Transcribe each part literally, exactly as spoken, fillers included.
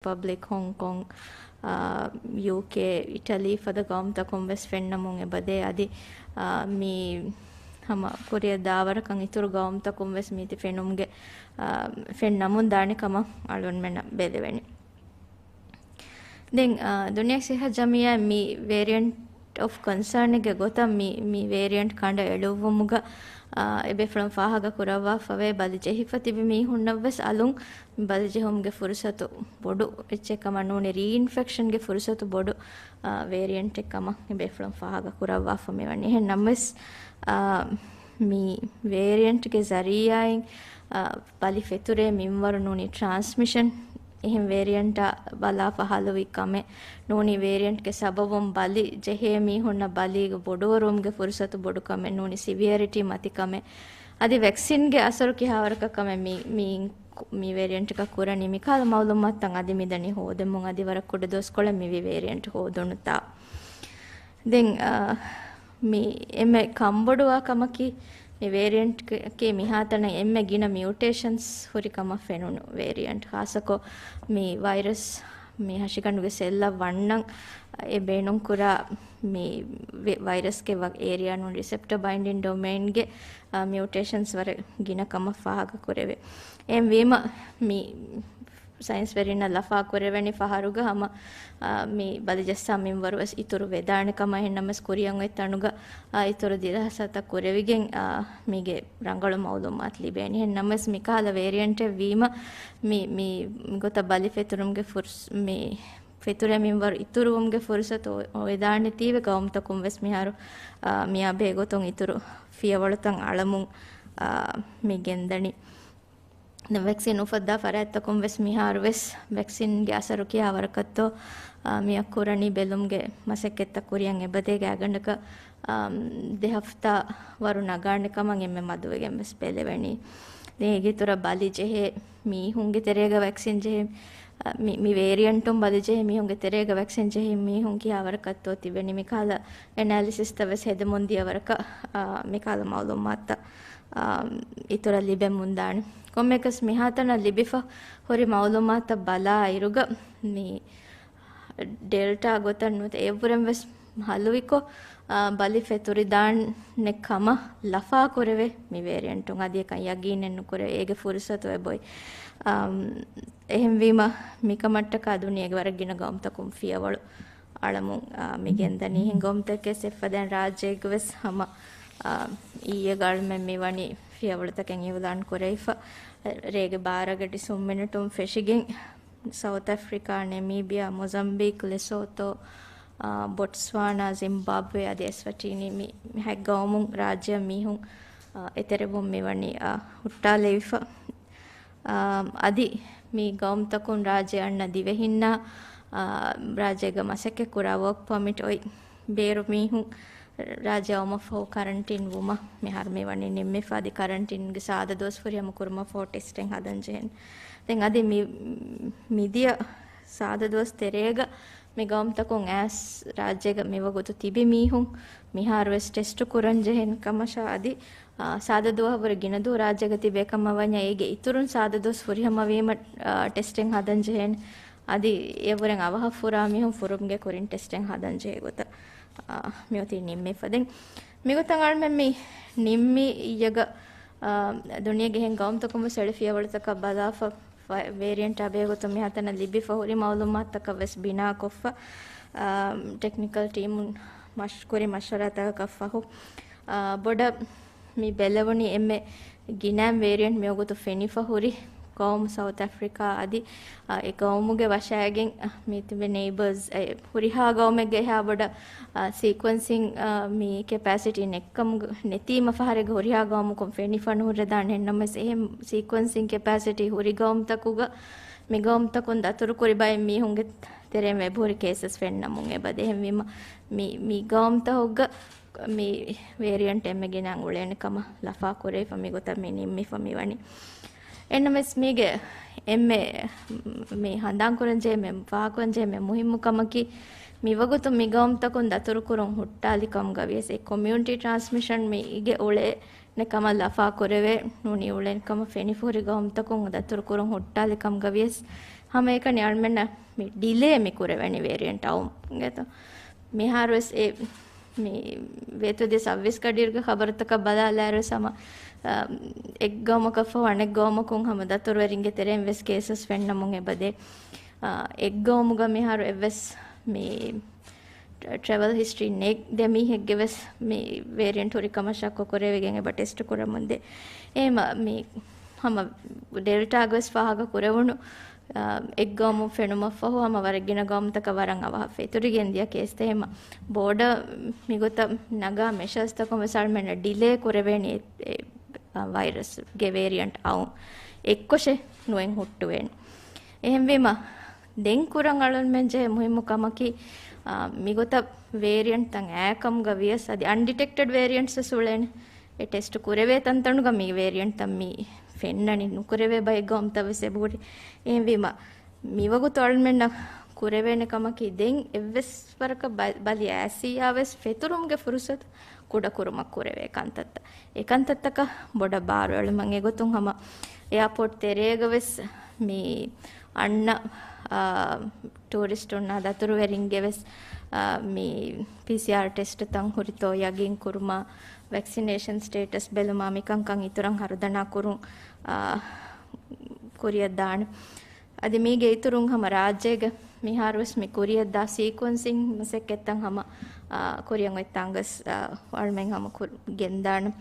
ރިޕަބްލިކް، ހޮންކޮން، އާ، ޔޫކޭ، އިޓަލީ ފަދަ ގައުމުތަކުން ވެސް ފެންނަމުން އެބަދޭ. އަދި، އާ، މި ހަމަ ކުރިއަށް ދާވަރަކަށް އިތުރު ގައުމުތަކުން ވެސް މީތި ފެނުމުގެ، އާ، ފެންނަމުން ދާނެ ކަމަށް އަޅުގަނޑުމެންނަށް ބެލެވެނީ. ދެން، އާ، ދުނިޔެ ސިއްހަ ޖަމިއްޔާ މި ވޭރިއަންޓް އޮފް ކޮންސާންގެ ގޮތަށް މި، މި ވޭރިއަންޓް ކަނޑައެޅުއްވުމުގަ، އާ، އެބޭފުޅުން ފާހަގަ ކުރައްވާފަވޭ. ބަލި ޖެހިފަ ތިބި މީހުންނަށް ވެސް އަލުން ބަލި ޖެހުމުގެ ފުރުސަތު ބޮޑު އެއްޗެއް ކަމަށް ނޫނީ، ރީއިންފެކްޝަންގެ ފުރުސަތު ބޮޑު، އާ، ވޭރިއަންޓެއް ކަމަށް އެބޭފުޅުން ފާހަގަ ކުރައްވާފަ މިވަނީ. އެހެން ނަމަވެސް، އާ، މި ވޭރިއަންޓްގެ ޒަރީއާއިން، އާ، ބަލި ފެތުރޭ މިންވަރު ނޫނީ ޓްރާންސްމިޝަން އެހެން ވޭރިއަންޓާ ބަލާފަ ހަލުވި ކަމެއް ނޫނީ، ވޭރިއަންޓްގެ ސަބަބުން ބަލި ޖެހޭ މީހުންނަށް ބަލީގަ ބޮޑުވަރުވުމުގެ ފުރުސަތު ބޮޑު ކަމެއް ނޫނީ، ސިވިއަރިޓީ މަތި ކަމެއް. އަދި ވެކްސިންގެ އަސަރު ކިހާވަރަކަށް ކަމެއް މި، މި، މި ވޭރިއަންޓަކަށް ކުރަނީ، މިކަހަލަ މައުލޫމާތުތައް އަދި މިދަނީ ހޯދެމުން. އަދި ވަރަށް ކުޑަ ދުވަސްކޮޅެއް މިވީ ވޭރިއަންޓް ހޯދުނުތާ. ދެން، އާ، މި އެންމެ ކަންބޮޑުވާ ކަމަކީ، މި ވޭރިއަންޓްގެ މިހާތަނަށް އެންމެ ގިނަ މިއުޓޭޝަންސް ހުރި ކަމަށް ފެނުނު ވޭރިއަންޓް. ޚާއްޞަކޮށް، މި ވައިރަސް މި ހަށިގަނޑުގެ ސެލްއަށް ވަންނަން އެ ބޭނުންކުރާ މި ވެ-، ވައިރަސްގެ ވަ-، އޭރިއާ ނޫން ރިސެޕްޓަ ބައިންޑިން ޑޮމެއިންގެ، އާ، މިއުޓޭޝަންސް ވަރަށް ގިނަ ކަމަށް ފާހަގަ ކުރެވޭ. އެހެންވީމަ، މި ސައިންސްވެރިންނަށް ލަފާ ކުރެވެނީ ފަހަރުގަ ހަމަ، އާ، މި ބަލިޖައްސާ މިންވަރު ވެސް އިތުރު ވެދާނެ ކަމަށް. އެހެންނަމަވެސް ކުރިއަށް އޮތް ތަނުގަ، އާ، އިތުރު ދިރާސާތައް ކުރެވިގެން، އާ، މީގެ ރަނގަޅު މައުލޫމާތު ލިބޭނެ. އެހެންނަމަވެސް މިކަހަލަ ވޭރިއަންޓެއް ވީމަ، މި، މި ގޮތަށް ބަލި ފެތުރުމުގެ ފުރުސް-، މި ފެތުރޭ މިންވަރު އިތުރުވުމުގެ ފުރުސަތު އޮ-، އޮވެދާނެތީވެ ގައުމުތަކުން ވެސް މިހާރު، އާ، މިއާ ބެހޭގޮތުން އިތުރު ފިޔަވަޅުތައް އަޅަމުން، އާ، މި ގެންދަނީ. ދެން ވެކްސިން އުފައްދާ ފަރާތްތަކުން ވެސް މިހާރު ވެސް ވެކްސިންގެ އަސަރު ކިހާ ވަރަކަށްތޯ، އާ، މިއަށް ކުރަނީ ބެލުމުގެ މަސައްކަތްތައް ކުރިއަށް އެބަދޭ ގާތްގަނޑަކަށް، އާ، ދެ ހަފްތާ ވަރު ނަގާނެ ކަމަށް އެންމެ މަދުވެގެން ވެސް ބެލެވެނީ. ދެން އޭގެ އިތުރަށް ބަލި ޖެހޭ މީހުންގެ ތެރޭގަ ވެކްސިން ޖެހޭ، އަ، މި، މި ވޭރިއަންޓުން ބަލި ޖެހޭ މީހުންގެ ތެރޭގަ ވެކްސިން ޖެހޭ މީހުން ކިހާވަރަކަށްތޯ ތިބެނީ. މިކަހަލަ އެނާލިސިސްތައް ވެސް ހެދެމުން ދިޔަ ވަރަކަށް، އާ، މިކަހަލަ މައުލޫމާތުތައް، އާ، އިތުރަށް ލިބެމުން ދާނެ. ކޮންމެއަކަސް މިހާތަނަށް ލިބިފަ ހުރި މައުލޫމާތުތައް ބަލާއިރުގަ މި ޑެލްޓާ ގޮތަށް ނުވަތަ އެއަށްވުރެން ވެސް ހަލުވިކޮށް، އާ، ބަލި ފެތުރިދާނެ ކަމަށް ލަފާ ކުރެވޭ މި ވޭރިއަންޓުން. އަދި އެކަން ޔަގީނެއް ނުކުރެވޭ. އޭގެ ފުރުސަތު އެބޮތް. އާ، އެހެންވީމަ މިކަމަށްޓަކާ ދުނިޔޭގެ ވަރަށް ގިނަ ގައުމުތަކުން ފިޔަވަޅު އަޅަމުން، އާ، މި ގެންދަނީ. އެހެން ގައުމުތަކެއް އެއްފަދައިން ރާއްޖެއެއްގަ ވެސް ހަމަ، އާ، އިއްޔެ ގަޅުމެއް މި ވަނީ ފިޔަވަޅުތަކެއް އިއުލާން ކުރެވިފަ. ރޭގެ ބާރަ ގަޑި ސުން މިނެޓުން ފެށިގެން ސައުތް އަފްރިކާ، ނެމީބިއާ، މޮޒަމްބީކް، ލެސޯތޯ، އާ، ބޮޓްސްވާނާ، ޒިމްބާބްވޭ އަދި އެސްވަޓީނީ މި ހަތް ގައުމުން ރާއްޖެއަށް މީހުން، އާ، އެތެރެވުން މިވަނީ، އާ، ހުއްޓާލެވިފަ. އާ، އަދި މި ގައުމުތަކުން ރާއްޖެ އަންނަ ދިވެހިންނާ، އާ، ރާއްޖޭގަ މަސައްކަތް ކުރާ ވޯކް ޕަމިޓް އޮތް ބޭރު މީހުން ރާއްޖެ އައުމަށްފަހު ކަރަންޓީން ވުމަށް މިހާރު މިވަނީ ނިންމިފަ. އަދި ކަރަންޓީންގެ ސާދަ ދުވަސް ފުރިހަމަ ކުރުމަށްފަހު ޓެސްޓެއް ހަދަން ޖެހެން. ދެން އަދި މި، މިދިޔަ ސާދަ ދުވަސް ތެރޭގަ މި ގައުމުތަކުން އައިސް ރާއްޖޭގަ މިވަގުތު ތިބި މީހުން މިހާރުވެސް ޓެސްޓު ކުރަން ޖެހެން ކަމަށާ އަދި، އާ، ސާދަ ދުވަހަށްވުރެ ގިނަ ދުވަހު ރާއްޖޭގަ ތިބޭ ކަމަށް ވަންޏާ އޭގެ އިތުރުން ސާދަ ދުވަސް ފުރިހަމަވީމަ، އާ، ޓެސްޓެއް ހަދަން ޖެހޭނެ. އަދި އެއަށްވުރެން އަވަހަށް ފުރާ މީހުން ފުރުމުގެ ކުރިން ޓެސްޓެއް ހަދަން ޖެހޭ ގޮތަށް، އާ، މިއޮތީ ނިންމިފަ. ދެން މިގޮތަށް އަޅުމެން މި ނިންމި އިއްޔެގަ، އާ، ދުނިޔޭގެ އެހެން ގައުމުތަކުން ވެސް އެޅި ފިޔަވަޅުތަކަށް ބަލާފަ، ވޭރިއަންޓާ ބެހޭގޮތުން މިހާތަނަށް ލިބިފަ ހުރި މައުލޫމާތުތަކަށް ވެސް ބިނާކޮށްފަ، އާ، ޓެކްނިކަލް ޓީމުން މަޝް-، ކުރި މަޝްވަރާތަކަކަށް ފަހު، އާ، ބޮޑަށް މި ބެލެވުނީ އެންމެ ގިނައިން ވޭރިއަންޓް މިވަގުތު ފެނިފަ ހުރި ގައުމު ސައުތް އަފްރިކާ އަދި، އާ، އެ ގައުމުގެ ވަށައިގެން، އާ، މި ތިބެ ނެއިބަރސް، އެ، ހުރިހާ ގައުމެއްގެ އެހާ ބޮޑަށް، އާ، ސީކުއެންސިން، އާ، މި ކެޕޭސިޓީ ނެއްކަމުގަ-، ނެތީމަ ފަހަރެއްގަ ހުރިހާ ގައުމަކުން ފެނިފަ ނުހުރެދާނެ. އެހެންނަމަވެސް އެހެން ސީކުއެންސިން ކެޕޭސިޓީ ހުރި ގައުމުތަކުގަ މި ގައުމުތަކުން ދަތުރުކުރި ބައެއް މީހުންގެ ތެރެއިން އެބަހުރި ކޭސަސް ފެންނަމުން އެބަދޭ. އެހެންވީމަ މި، މި ގައުމުތަކުގަ މި ވޭރިއަންޓް އެންމެ ގިނައިން އުޅޭނެ ކަމަށް ލަފާ ކުރެވިފަ މިގޮތަށް މި ނިންމިފަ މިވަނީ. އެންނަމަވެސް މީގެ އެންމެ މި ހަނދާންކުރަން ޖެހޭ މެ-، ފާހަގަކުރަން ޖެހޭ މެ މުހިއްމު ކަމަކީ، މިވަގުތު މި ގައުމުތަކުން ދަތުރުކުރުން ހުއްޓާލި ކަމުގަ ވިޔަސް އެ ކޮމިއުނިޓީ ޓްރާންސްމިޝަން މީގެ އުޅޭ ނެ ކަމަށް ލަފާ ކުރެވޭ ނޫނީ އުޅެން ކަމަށް ފެނިފަ ހުރި ގައުމުތަކުން ދަތުރުކުރުން ހުއްޓާލި ކަމުގަ ވިޔަސް ހަމައެކަނި އަޅުމެންނަށް މި ޑިލޭ މި ކުރެވެނީ ވޭރިއަންޓް އައުމުގެތޯ. މިހާރުވެސް އެ މި ވޭތުދި ސައްވީސް ގަޑިއިރުގެ ޚަބަރުތަކަށް ބަލާލާއިރުވެސް ހަމަ، އަ، އެއްގައުމަކަށްފަހު އަނެއްގައުމަކުން ހަމަ ދަތުރުވެރިންގެ ތެރެއިން ވެސް ކޭސަސް ފެންނަމުން އެބަދޭ. އަ، އެއްގައުމުގަ މިހާރު އެއްވެސް މި ޓްރެވަލް ހިސްޓްރީ ނެތް ދެ މީހެއްގެ ވެސް މި ވޭރިއަންޓް ހުރި ކަމަށް ޝައްކު ކުރެވިގެން އެބަ ޓެސްޓް ކުރަމުންދޭ. އެހެމަ މި ހަމަ ޑެލްޓާގަ ވެސް ފާހަގަ ކުރެވުނު، އ، އެއްގައުމު ފެނުމަށްފަހު ހަމަ ވަރަށް ގިނަ ގައުމުތަކަށް ވަރަށް އަވަހަށް ފެތުރިގެން ދިޔަ ކޭސްތައް. އެހެމަ ބޯޑަ މިގޮތަށް ނަގާ މެޝާސްތަކުން ވެސް އަޅުމެންނަށް ޑިލޭ ކުރެވޭނީ އެ، އެ، އ، ވައިރަސްގެ ވޭރިއަންޓް އައު އެއްކޮށެއް ނުއެއް ހުއްޓުވޭނެ. އެހެންވީމަ، ދެން ކުރަން އަޅުމެން ޖެހޭ މުހިއްމު ކަމަކީ، އާ، މިގޮތަށް ވޭރިއަންޓްތައް އައިކަމުގަ ވިޔަސް އަދި އަންޑިޓެކްޓެޑް ވޭރިއަންޓްސް ވެސް އުޅޭނެ. އެ ޓެސްޓް ކުރެވޭ ތަންތަނުގަ މި ވޭރިއަންޓްތައް މި ފެންނަނީ ނުކުރެވޭ ބައެއް ގައުމުތައް ވެސް އެބަހުރި. އެހެންވީމަ، މިވަގުތު އަޅުމެންނަށް ކުރެވޭނެ ކަމަކީ ދެން އެއްވެސް ވަރަކަށް ބަ-، ބަލި އައިސިއްޔާ ވެސް ފެތުރުމުގެ ފުރުސަތު ކުޑަކުރުމަށް ކުރެވޭ ކަންތައްތައް. އެ ކަންތައްތަކަށް ބޮޑަށް ބާރު އެޅުމަށް އެގޮތުން ހަމަ އެއާޕޯޓް ތެރޭގަ ވެސް މި އަންނަ، އާ، ޓޫރިސްޓުންނާ ދަތުރުވެރިންގެ ވެސް، އާ، މި ޕީސީއާރް ޓެސްޓްތައް ހުރިތޯ ޔަގީން ކުރުމާ، ވެކްސިނޭޝަން ސްޓޭޓަސް ބެލުމާ، މިކަންކަން އިތުރަށް ހަރުދަނާ ކުރުން، އާ، ކުރިއަށް ދާނެ. އަދި މީގެ އިތުރުން ހަމަ ރާއްޖޭގެ މިހާރުވެސް މި ކުރިއަށްދާ ސީކުއެންސިން މަސައްކަތްތައް ހަމަ، އާ، ކުރިއަށް އޮތްތާނގަސް، އާ، އަޅުމެން ހަމަ ކުރ-، ގެންދާނެ.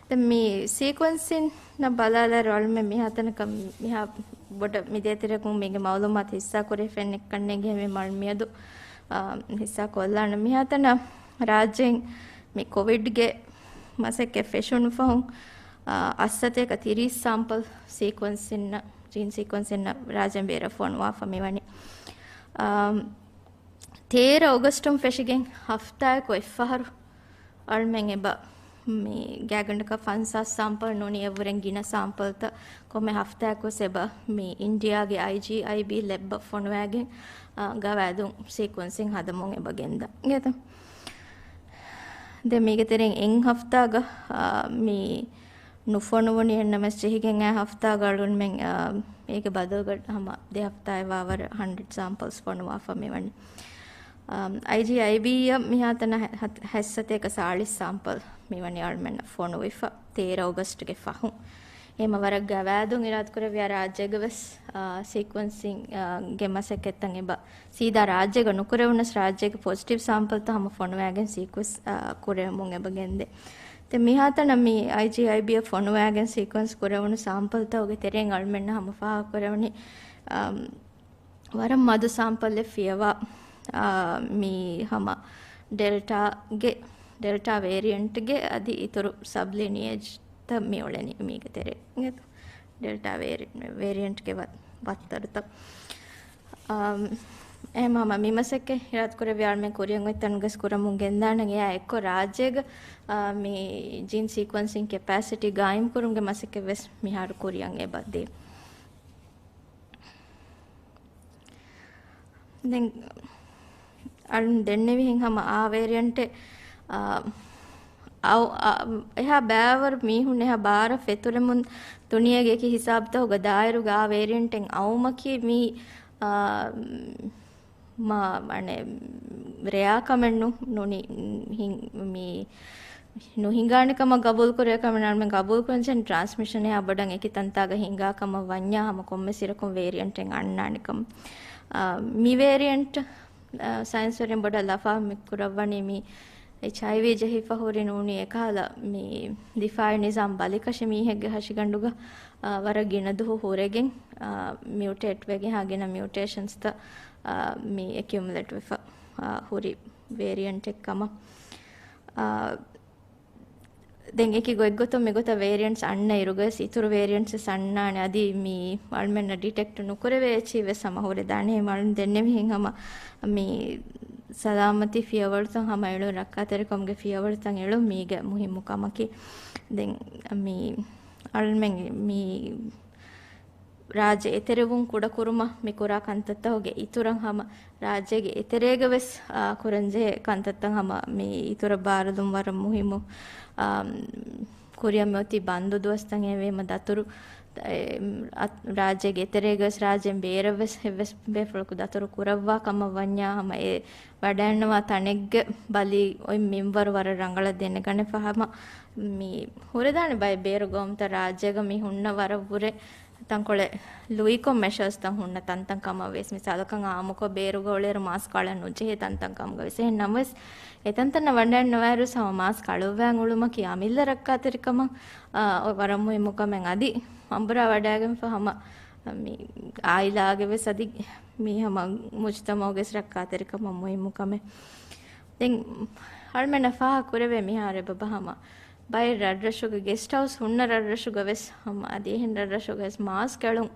ދެން މި ސީކުއެންސިން ނަށް ބަލާލާއިރު އަޅުމެން މިހާތަނަކަށް މިހާ ބޮޑަށް މި ދޭތެރެކުން މީގެ މައުލޫމާތު ހިއްސާ ކުރެވިފައެއް ނެތް ކަންނޭނގެ މި މަޅު މިއަދު، އާ، ހިއްސާ ކޮށްލާނެ. މިހާތަނަށް ރާއްޖެއިން މި ކޮވިޑްގެ މަސައްކަތް ފެށުނު ފަހުން، އާ، އަށްސަތޭކަ ތިރީސް ސާމްޕަލް ސީކުއެންސިން ޖީން ސީކުއެންސިން ރާއްޖޭން ބޭރަށް ފޮނުވާފަ މިވަނީ. އާ، ތޭރަ އޮގަސްޓުން ފެށިގެން ހަފްތާއަކު އެއްފަހަރު އަޅުމެން އެބަ މި ގާތްގަނޑަކަށް ފަންސާސް ސާމްޕަލް ނޫނީ އެއްވުރެން ގިނަ ސާމްޕަލްތައް ކޮންމެ ހަފްތާއަކުވެސް އެބަ މި އިންޑިއާގެ އައިޖީއައިބީ ލެބްއަށް ފޮނުވައިގެން، އާ، ގަވާއިދުން ސީކުއެންސިން ހަދަމުން އެބަ ގެންދާ. އިނގޭތަ؟ ދެން މީގެ ތެރެއިން އެއް ހަފްތާގަ، އާ، މި ނުފޮނުވުނީ އެންނަމެސް ޖެހިގެން އައި ހަފްތާގަ އަޅުންމެން، އާ، އޭގެ ބަދަލުގަ ހަމަ ދެ ހަފްތާއެއް ވާވަރަށް ހަންޑްރެޑް ސާމްޕަލްސް ފޮނުވާފަ މިވަނީ. އައިޖީއައިބީއަށް މިހާތަނަށް ހަ-، ހަ-، ހަތްސަތޭކަ ސާޅީސް ސާމްޕަލް މިވަނީ އަޅުމެންނަށް ފޮނުވިފަ ތޭރަ އޮގަސްޓްގެ ފަހުން. އެހެމަ ވަރަށް ގަވާއިދުން އިރާދަކުރެއްވިޔާ ރާއްޖޭގަ ވެސް، އާ، ސީކުއެންސިން، އާ، ގެ މަސައްކަތްތައް އެބަ ސީދާ ރާއްޖޭގަ ނުކުރެވުނަސް ރާއްޖޭގެ ޕޮޒިޓިވް ސާމްޕަލްތައް ހަމަ ފޮނުވައިގެން ސީކުއެންސް، އާ، ކުރެވެމުން އެބަ ގެންދޭ. ދެން މިހާތަނަށް މި އައިޖީއައިބީއަށް ފޮނުވައިގެން ސީކުއެންސް ކުރެވުނު ސާމްޕަލްތަކުގެ ތެރެއިން އަޅުމެންނަށް ހަމަ ފާހަގަކުރެވުނީ، އާ، ވަރަށް މަދު ސާމްޕަލެއް ފިޔަވާ، އާ، މި ހަމަ ޑެލްޓާގެ، ޑެލްޓާ ވޭރިއަންޓްގެ އަދި އިތުރު ސަބްލިނިއޭޖްތައް މި އުޅެނީ މީގެ ތެރޭ. ޑެލްޓާ ވޭރި-، ވޭރިއަންޓްގެ ވަ-، ވައްތަރުތައް. އާ، އެހެމަ މި މަސައްކަތް އިރާދަކުރެއްވި އަޅުމެން ކުރިއަށް އޮތް ތަނުގަސް ކުރަމުން ގެންދާނަން. އެއާ އެއްކޮށް ރާއްޖޭގަ، އާ، މި ޖީން ސީކުއެންސިން ކެޕޭސިޓީ ގާއިމްކުރުމުގެ މަސައްކަތް ވެސް މިހާރު ކުރިއަށް އެބަ ދޭ. ދެން އަޅުން ދެންނެވިހެން ހަމަ އާ ވޭރިއަންޓެއް، އާ، އައު-، އާ، އެހާ ބައިވަރު މީހުން އެހާ ބާރަށް ފެތުރެމުން ދުނިޔޭގެ އެކި ހިސާބުތަކުގަ ދާއިރުގަ އާ ވޭރިއަންޓެއް އައުމަކީ މީ، އާ، މާ، އަނެއް، ރެއާ ކަމެއް ނު-، ނުނި-، ހިން-، މީ، ނުހިނގާނެ ކަމަށް ގަބޫލުކުރޭ ކަމެއް ނޫން. ގަބޫލުކުރަންޖެހޭނެ ޓްރާންސްމިޝަން އެހާ ބޮޑަށް އެކި ތަންތާގަ ހިނގާ ކަމަށް ވަންޏާ ހަމަ ކޮންމެސް އިރަކުން ވޭރިއަންޓެއް އަންނާނެ ކަމަށް. އާ، މި ވޭރިއަންޓް، އާ، ސައިންސްވެރިން ބޮޑަށް ލަފާ މި ކުރައްވަނީ މި އެޗްއައިވީ ޖެހިފަ ހުރި ނޫނީ އެކަހަލަ މި ދިފާއީ ނިޒާމް ބަލިކަށި މީހެއްގެ ހަށިގަނޑުގަ، އާ، ވަރަށް ގިނަ ދުވަހު ހުރެގެން، އާ، މިއުޓޭޓް ވެގެން ހާ ގިނަ މިއުޓޭޝަންސްތައް، އާ، މި އެކިއުމުލޭޓް ވެފަ، އާ، ހުރި ވޭރިއަންޓެއް ކަމަށް. އާ، ދެން އެކި ގޮތްގޮތުން މިގޮތަށް ވޭރިއަންޓްސް އަންނަ އިރުގަސް އިތުރު ވޭރިއަންޓްސް އަންނާނެ. އަދި މި އަޅުމެންނަށް ޑިޓެކްޓް ނުކުރެވޭ އެއްޗެއް ވެސް ހަމަ ހުރެދާނެ. އަޅުން ދެންނެވިހެން ހަމަ މި ސަލާމަތީ ފިޔަވަޅުތައް ހަމަ އެޅުން، ރައްކާތެރިކަމުގެ ފިޔަވަޅުތައް އެޅުން މީގެ މުހިއްމު ކަމަކީ. ދެން މި އަޅުމެން މި ރާއްޖެ އެތެރެވުން ކުޑަކުރުމަށް މި ކުރާ ކަންތައްތަކުގެ އިތުރަށް ހަމަ ރާއްޖޭގެ އެތެރޭގަ ވެސް، އާ، ކުރަންޖެހޭ ކަންތައްތައް ހަމަ މި އިތުރަށް ބާރުލުން ވަރަށް މުހިއްމު. އާ، ކުރިއަށް މިއޮތީ ބަންދު ދުވަސްތައް އެހެންވީމަ ދަތުރު އެ، އަ، ރާއްޖޭގެ އެތެރޭގަވެސް ރާއްޖޭން ބޭރަށްވެސް އެއްވެސް ބޭފުޅަކު ދަތުރު ކުރައްވާ ކަމަށް ވަންޏާ، ހަމަ އެ ވަޑައިންނަވާ ތަނެއްގެ ބަލި އޮތް މިންވަރު ވަރަށް ރަނގަޅަށް ދެނެގަނެފަ. ހަމަ މި ހުރެދާނެ ބައެއް ބޭރު ގައުމުތައް ރާއްޖޭގަ މި ހުންނަ ވަރަށްވުރެ ތަންކޮޅެއް ލުއިކޮށް މެޝާސްތައް ހުންނަ ތަންތަން ކަމަށް ވެސް. މިސާލަކަށް އާއްމުކޮށް ބޭރުގަ އުޅޭއިރު މާސްކް އަޅަން ނުޖެހޭ ތަންތަން ކަމުގަ ވެސް. އެހެން ނަމަވެސް، އެތަންތަންނަށް ވަޑައިންނަވާއިރު ހަމަ މާސްކް އަޅުއްވާން އުޅުމަކީ އަމިއްލަ ރައްކާތެރިކަމަށް، އާ، ވަރަށް މުހިއްމު ކަމެއް. އަދި އަނބުރާ ވަޑައިގެންފަ ހަމަ މި އާއިލާގެ ވެސް އަދި މި ހަމަ މުޖްތަމައުގެ ވެސް ރައްކާތެރިކަމަށް މުހިއްމު ކަމެއް. ދެން އަޅުމެންނަށް ފާހަގަ ކުރެވޭ މިހާރު އެބަ ހަމަ ބައެއް ރަށްރަށުގެ ގެސްޓް ހައުސް ހުންނަ ރަށްރަށުގަ ވެސް ހަމަ އަދި އެހެން ރަށްރަށުގަ ވެސް މާސްކް އެޅުން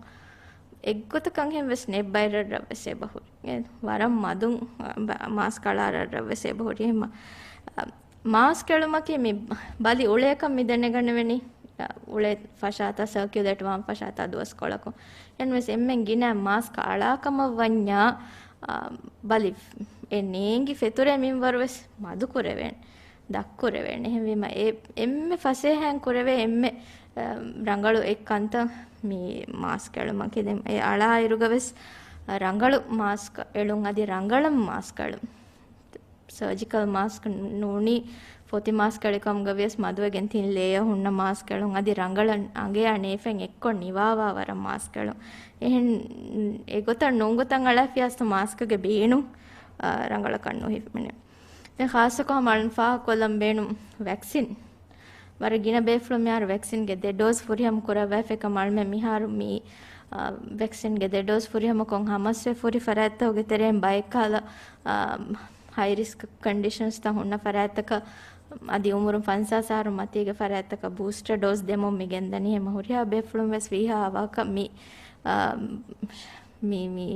އެއްގޮތަކަށް ހެން ވެސް ނެތް ބައެއް ރަށްރަށް ވެސް އެބަ ހުރި. އެ ވަރަށް މަދުން، އަ، ބަ-، މާސްކް އަޅާ ރަށްރަށް ވެސް އެބަ ހުރި. އެހެން މަ-، އަ، މާސްކް އެޅުމަކީ މި ބަލި އުޅޭކަން މި ދެނެގަނެވެނީ، އަ، އުޅޭ ފަށާތާ ސަރކިއުލޭޓް ވާން ފަށާތާ ދުވަސްކޮޅަކުން. އެހެން ވެސް އެންމެން ގިނަ މާސްކް އަޅާ ކަމަށް ވަންޏާ، އަ، ބަލި އެ ނޭނގި ފެތުރޭ މިންވަރު ވެސް މަދު ކުރެވޭނެ. ދަށްކުރެވޭނެ. އެހެންވީމަ، އެ އެންމެ ފަސޭހައިން ކުރެވޭ އެންމެ، އަ، ރަނގަޅު އެއް ކަންތައް މި މާސްކް އެޅުމަކީ. ދެން އެ އަޅާއިރުގަ ވެސް، އަ، ރަނގަޅު މާސްކް އެޅުން، އަދި ރަނގަޅަށް މާސްކް އެޅުން. ސަރޖިކަލް މާސްކް ނޫނީ ފޮތި މާސްކް އެޅިކަމުގަ ވިޔަސް މަދުވެގެން ތިން ލޭޔަ ހުންނަ މާސްކް އެޅުން، އަދި ރަނގަޅަށް އަނގަޔާ ނޭފަތް އެއްކޮށް ނިވާވާ ވަރަށް މާސްކް އެޅުން. އެހެން އެގޮތަށް ނޫންގޮތަށް އަޅާފިޔާސްތަ މާސްކްގެ ބޭނުން، އަ، ރަނގަޅަކަށް ނުހިފެނެ. ދެން ޚާއްޞަކޮށް ހަމަ އަޅުން ފާހަގަކޮށްލަން ބޭނުން ވެކްސިން. ވަރަށް ގިނަ ބޭފުޅުން މިހާރު ވެކްސިންގެ ދެ ޑޯޒް ފުރިހަމަ ކުރައްވާފައި ކަމަށް އަޅުމެން މިހާރު މި، އާ، ވެކްސިންގެ ދެ ޑޯޒް ފުރިހަމަކޮށް ހަމަސްވެ ފުރި ފަރާތްތަކުގެ ތެރެއިން ބައެއް ކަހަލަ، އާ، ހައި ރިސްކް ކޮންޑިޝަންސްތައް ހުންނަ ފަރާތްތަކަށް އަދި އުމުރުން ފަންސާސް އަހަރު މަތީގެ ފަރާތްތަކަށް ބޫސްޓަ ޑޯޒް ދެމުން މި ގެންދަނީ. ހަމަ ހުރިހާ ބޭފުޅުން ވެސް ވީހާ އަވަހަކަށް މި، އާ، މި، މި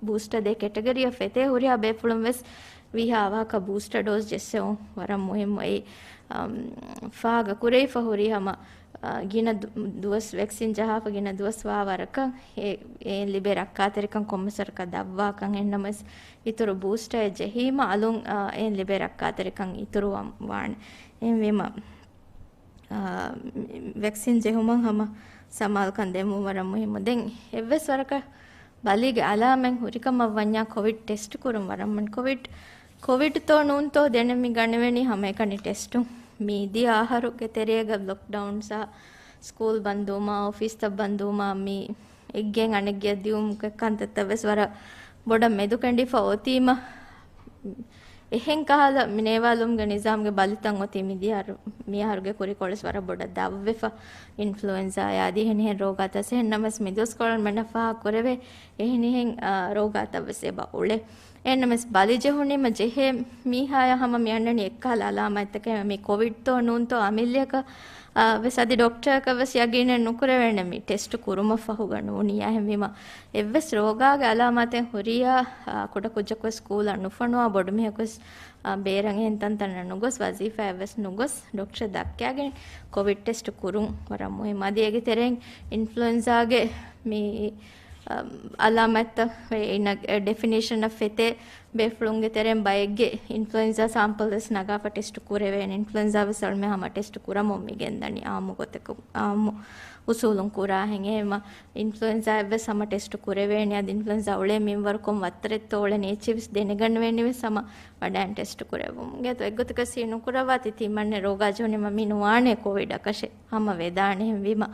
ބޫސްޓަ ދޭ ކެޓަގަރީއަށް ފެތޭ ހުރިހާ ބޭފުޅުން ވެސް ވީހާ އަވަހަކަށް ބޫސްޓަ ޑޯޒް ޖެއްސެވުން ވަރަށް މުހިއްމު. އެއީ، އަމް، ފާގަ ކުރެވިފަ ހުރީ ހަމަ، އަ، ގިނަ ދު-، ދުވަސް ވެކްސިން ޖަހާފަ ގިނަ ދުވަސް ވާ ވަރަކަށް އެ-، އެއިން ލިބޭ ރައްކާތެރިކަން ކޮންމެސް ވަރަކަށް ދަށްވާކަން. އެހެންނަމަވެސް އިތުރު ބޫސްޓައެއް ޖެހީމަ އަލުން، އަ، އެއިން ލިބޭ ރައްކާތެރިކަން އިތުރުވަން ވާނެ. އެހެންވީމަ، އާ، ވެކްސިން ޖެހުމަށް ހަމަ ސަމާލުކަން ދެމުން ވަރަށް މުހިއްމު. ދެން އެއްވެސް ވަރަކަށް ބަލީގެ އަލާމެއް ހުރިކަމަށް ވަންޏާ ކޮވިޑް ޓެސްޓް ކުރުން ވަރަށް މުހިއްމު. ކޮވިޑް، ކޮވިޑްތޯ ނޫންތޯ ދެނެއް މި ގަނެވެނީ ހަމައެކަނި ޓެސްޓުން. މި ދިޔަ އަހަރުގެ ތެރޭގަ ލޮކްޑައުންސާ، ސްކޫލް ބަންދުވުމާ، އޮފީސްތައް ބަންދުވުމާ، މި އެއްގެން އަނެއްގެއަށް ދިއުމުގެ ކަންތައްތައް ވެސް ވަރަށް ބޮޑަށް މެދުކެނޑިފަ އޮތީމަ، އެހެން ކަހަލަ މި ނޭވާލުމުގެ ނިޒާމްގެ ބަލިތައް އޮތީ މިދިޔަ އަހަރު، މި އަހަރުގެ ކުރިކޮޅެސް ވަރަށް ބޮޑަށް ދަށްވެފަ. އިންފްލުއެންޒާޔާ އަދި އެހެނިހެން ރޯގާތައް އެހެންނަމަވެސް މިދުވަސްކޮޅަށް މެންނަށް ފާހަގަ ކުރެވޭ އެހެނިހެން، އާ، ރޯގާތައް ވެސް އެބަ އުޅޭ. އެހެންނަމަވެސް ބަލި ޖެހުނީމަ ޖެހޭ މީހާޔާ ހަމަ މި އަންނަނީ އެއްކަހަލަ އަލާމާތްތަކެއް މި ކޮވިޑްތޯ ނޫންތޯ އަމިއްލަޔަކަށް، އާ، ވެސް އަދި ޑޮކްޓަރަކަށް ވެސް ޔަގީނެއް ނުކުރެވޭނެ މި ޓެސްޓް ކުރުމަށް ފަހުގަ ނޫނިއްޔާ. އެހެންވީމަ އެއްވެސް ރޯގާގެ އަލާމާތެއް ހުރިޔާ، އާ، ކުޑަކުއްޖަކުވެސް ސްކޫލަށް ނުފޮނުވާ ބޮޑުމިހަކުވެސް، އާ، ބޭރަށް އެހެން ތަންތަނަށް ނުގޮސް ވަޒީފާއަށްވެސް ނުގޮސް ޑޮކްޓަރ ދައްކާގެން ކޮވިޑް ޓެސްޓް ކުރުން ވަރަށް މުހިއްމު. އަދި އޭގެ ތެރެއިން އިންފްލުއެންޒާގެ މި، އާ، އަލާމާތްތައް އިން ޑެފިނޭޝަނަށް ފެތޭ ބޭފުޅުންގެ ތެރެއިން ބައެއްގެ އިންފްލުއެންޒާ ސާމްޕަލް ވެސް ނަގާފަ ޓެސްޓް ކުރެވޭނެ. އިންފްލުއެންޒާ ވެސް އަޅުމެން ހަމަ ޓެސްޓް ކުރަމުން މި ގެންދަނީ އާއްމު ގޮތަކު، އާއްމު އުސޫލުން ކުރާހެން. އެހެންވީމަ އިންފްލުއެންޒާއަށްވެސް ހަމަ ޓެސްޓް ކުރެވޭނެ. އަދި އިންފްލުއެންޒާ އުޅޭ މިންވަރު ކޮން ވައްތަރެއްތޯ އުޅެނީ އެއްޗެއް ވެސް ދެނެގަނެވޭނީ ވެސް ހަމަ ވަޑައިން ޓެސްޓް ކުރެއްވުމުން. އެގޮތަކަށް ސީ ނުކުރައްވާތީ ތިމަންނެ ރޯގާ ޖެހުނީމަ މި ނުވާނެ ކޮވިޑަކަށެއް ހަމަ ވެދާނެ. އެހެންވީމަ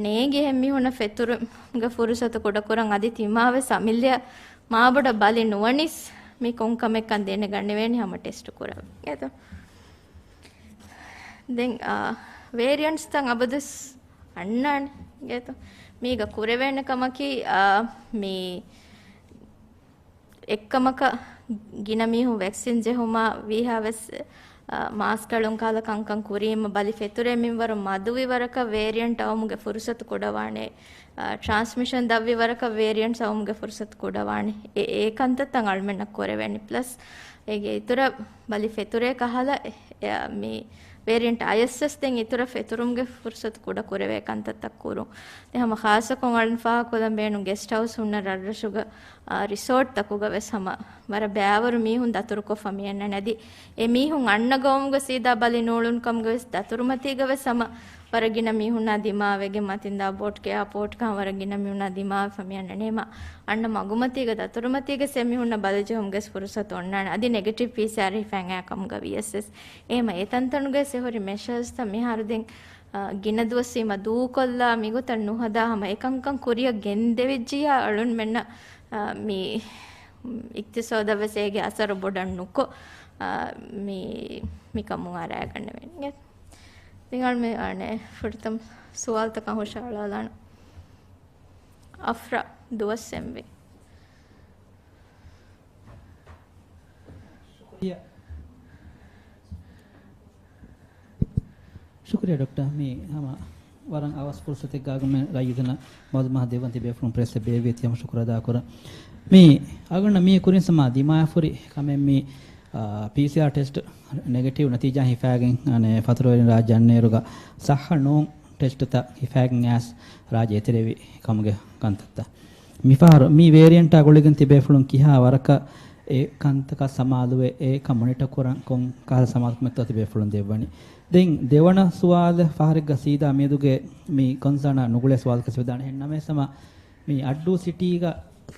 ނޭނގި އެހެން މީހުންނަށް ފެތުރުމުގެ ފުރުސަތު ކުޑަކުރަން އަދި ތިމާވެސް އަމިއްލަޔަށް މާބޮޑަށް ބަލި ނުވަނީސް މި ކޮންކަމެއްކަން ދެނެގަނެވޭނީ ހަމަ ޓެސްޓް ކުރަން. އެތޯ؟ ދެން، އާ، ވޭރިއަންޓްސްތައް އަބަދުވެސް އަންނާނެ. އެތޯ؟ މީގަ ކުރެވޭނެ ކަމަކީ، އާ، މި އެއްކަމަކަށް ގިނަ މީހުން ވެކްސިން ޖެހުމާ ވީހާވެސް، އާ، މާސްކް އެޅުން ކަހަލަ ކަންކަން ކުރީމަ ބަލި ފެތުރޭ މިންވަރު މަދުވި ވަރަކަށް ވޭރިއަންޓް އައުމުގެ ފުރުސަތު ކުޑަވާނެ. އާ، ޓްރާންސްމިޝަން ދަށްވި ވަރަކަށް ވޭރިއަންޓްސް އައުމުގެ ފުރުސަތު ކުޑަވާނެ. އެ، އެ ކަންތައްތައް އަޅުމެންނަށް ކުރެވޭނެ. ޕްލަސް އޭގެ އިތުރަށް ބަލި ފެތުރޭ ކަހަލަ، އެ، މި ވޭރިއަންޓް އަޔަސް ވެސް ދެން އިތުރަށް ފެތުރުމުގެ ފުރުސަތު ކުޑަ ކުރެވޭ ކަންތައްތައް ކުރުން. ދެން ހަމަ ޚާއްޞަކޮށް އަޅުން ފާހަގަކޮށްލަން ބޭނުން ގެސްޓް ހައުސް ހުންނަ ރަށްރަށުގަ، އާ، ރިސޯޓްތަކުގަ ވެސް ހަމަ ވަރަށް ބައިވަރު މީހުން ދަތުރުކޮށްފަ މިއަންނަން. އަދި އެ މީހުން އަންނަ ގައުމުގަ ސީދާ ބަލި ނޫޅުން ކަމުގަ ވެސް ދަތުރުމަތީގަ ވެސް ހަމަ ވަރަށް ގިނަ މީހުންނާ ދިމާވެގެން މަތިންދާ ބޯޓްގެ އެއާޕޯޓްގަ ވަރަށް ގިނަ މީހުންނާ ދިމާވެފަ މި އަންނަނީމަ އަންނަ މަގުމަތީގަ ދަތުރުމަތީގަ އެ މީހުންނަށް ބަލިޖެހުމުގެ ފުރުސަތު އޮންނާނެ. އަދި ނެގެޓިވް ޕީސީއާރް ހިފައިގެން ކަމުގަ ވިޔަސް އެހެމަ އެ ތަންތަނުގަ އެ ހުރި މެޝަރސްތައް މިހާރު ދެން އަ، ގިނަ ދުވަސްވީމަ ދޫކޮށްލާ މިގޮތަށް ނުހަދާ ހަމަ އެކަންކަން ކުރިއަށް ގެންދެވިއްޖިޔާ އަޅުންމެންނަށް، އަ، މި އިޤްތިޞާދަށް ވެސް އޭގެ އަސަރު ބޮޑަށް ނުކޮށް، އަ، މި، މިކަމުން އަރައިގަންނަވޭނެ. ތިން އަޅުމެ، އަނެއް، ފުރަތަމަ ސުވާލުތަކަށް ހުށަހަޅާލާނަން. އަފްރާ ދުވަސް އެންވީ. ޝުކުރިއްޔާ. ޝުކުރިއްޔާ ޑޮކްޓަރ. މި ހަމަ ވަރަށް އަވަސް ފުރުސަތެއްގަ އަޅުގަނޑުމެން ރައްޔިތުންނަށް މައުލޫމާތު ދެއްވަން ތިބޭފުޅުން ޕްރެސްއެއް ބޭއްވިއްޔާ ތިޔަމަ ޝުކުރު އަދާކުރަން. މި އަޅުގަނޑަށް މީ ކުރިން ސަމާ ދިމާވެފަ ހުރި ކަމެއް މި، އާ، ޕީސީއާރް ޓެސްޓް ނެގެޓިވް ނަތީޖާ ހިފައިގެން، އަނެއް، ފަތުރުވެރިން ރާއްޖެ އަންނައިރުގަ ޞައްޙަ ނޫން ޓެސްޓުތައް ހިފައިގެން އައިސް ރާއްޖެ އެތެރެވި ކަމުގެ ކަންތައްތައް. މިފަހަރު މި ވޭރިއެންޓާ ގުޅިގެން ތިބޭފުޅުން ކިހާ ވަރަކަށް އެ ކަންތަކަށް ސަމާލުވެ އެކަން މޮނިޓަ ކުރަން ކޮން ކަހަލަ ސަމާލުކަމެއްތޯ ތިބޭފުޅުން ދެއްވަނީ. ދެން ދެވަނަ ސުވާލަށް ފަހަރެއްގަ ސީދާ މިއަދުގެ މި ކޮންސާނާ ނުގުޅޭ ސުވާލަކަށް ވެދާނެ. އެހެން ނަމަވެސް ހަމަ މި އައްޑޫ ސިޓީގަ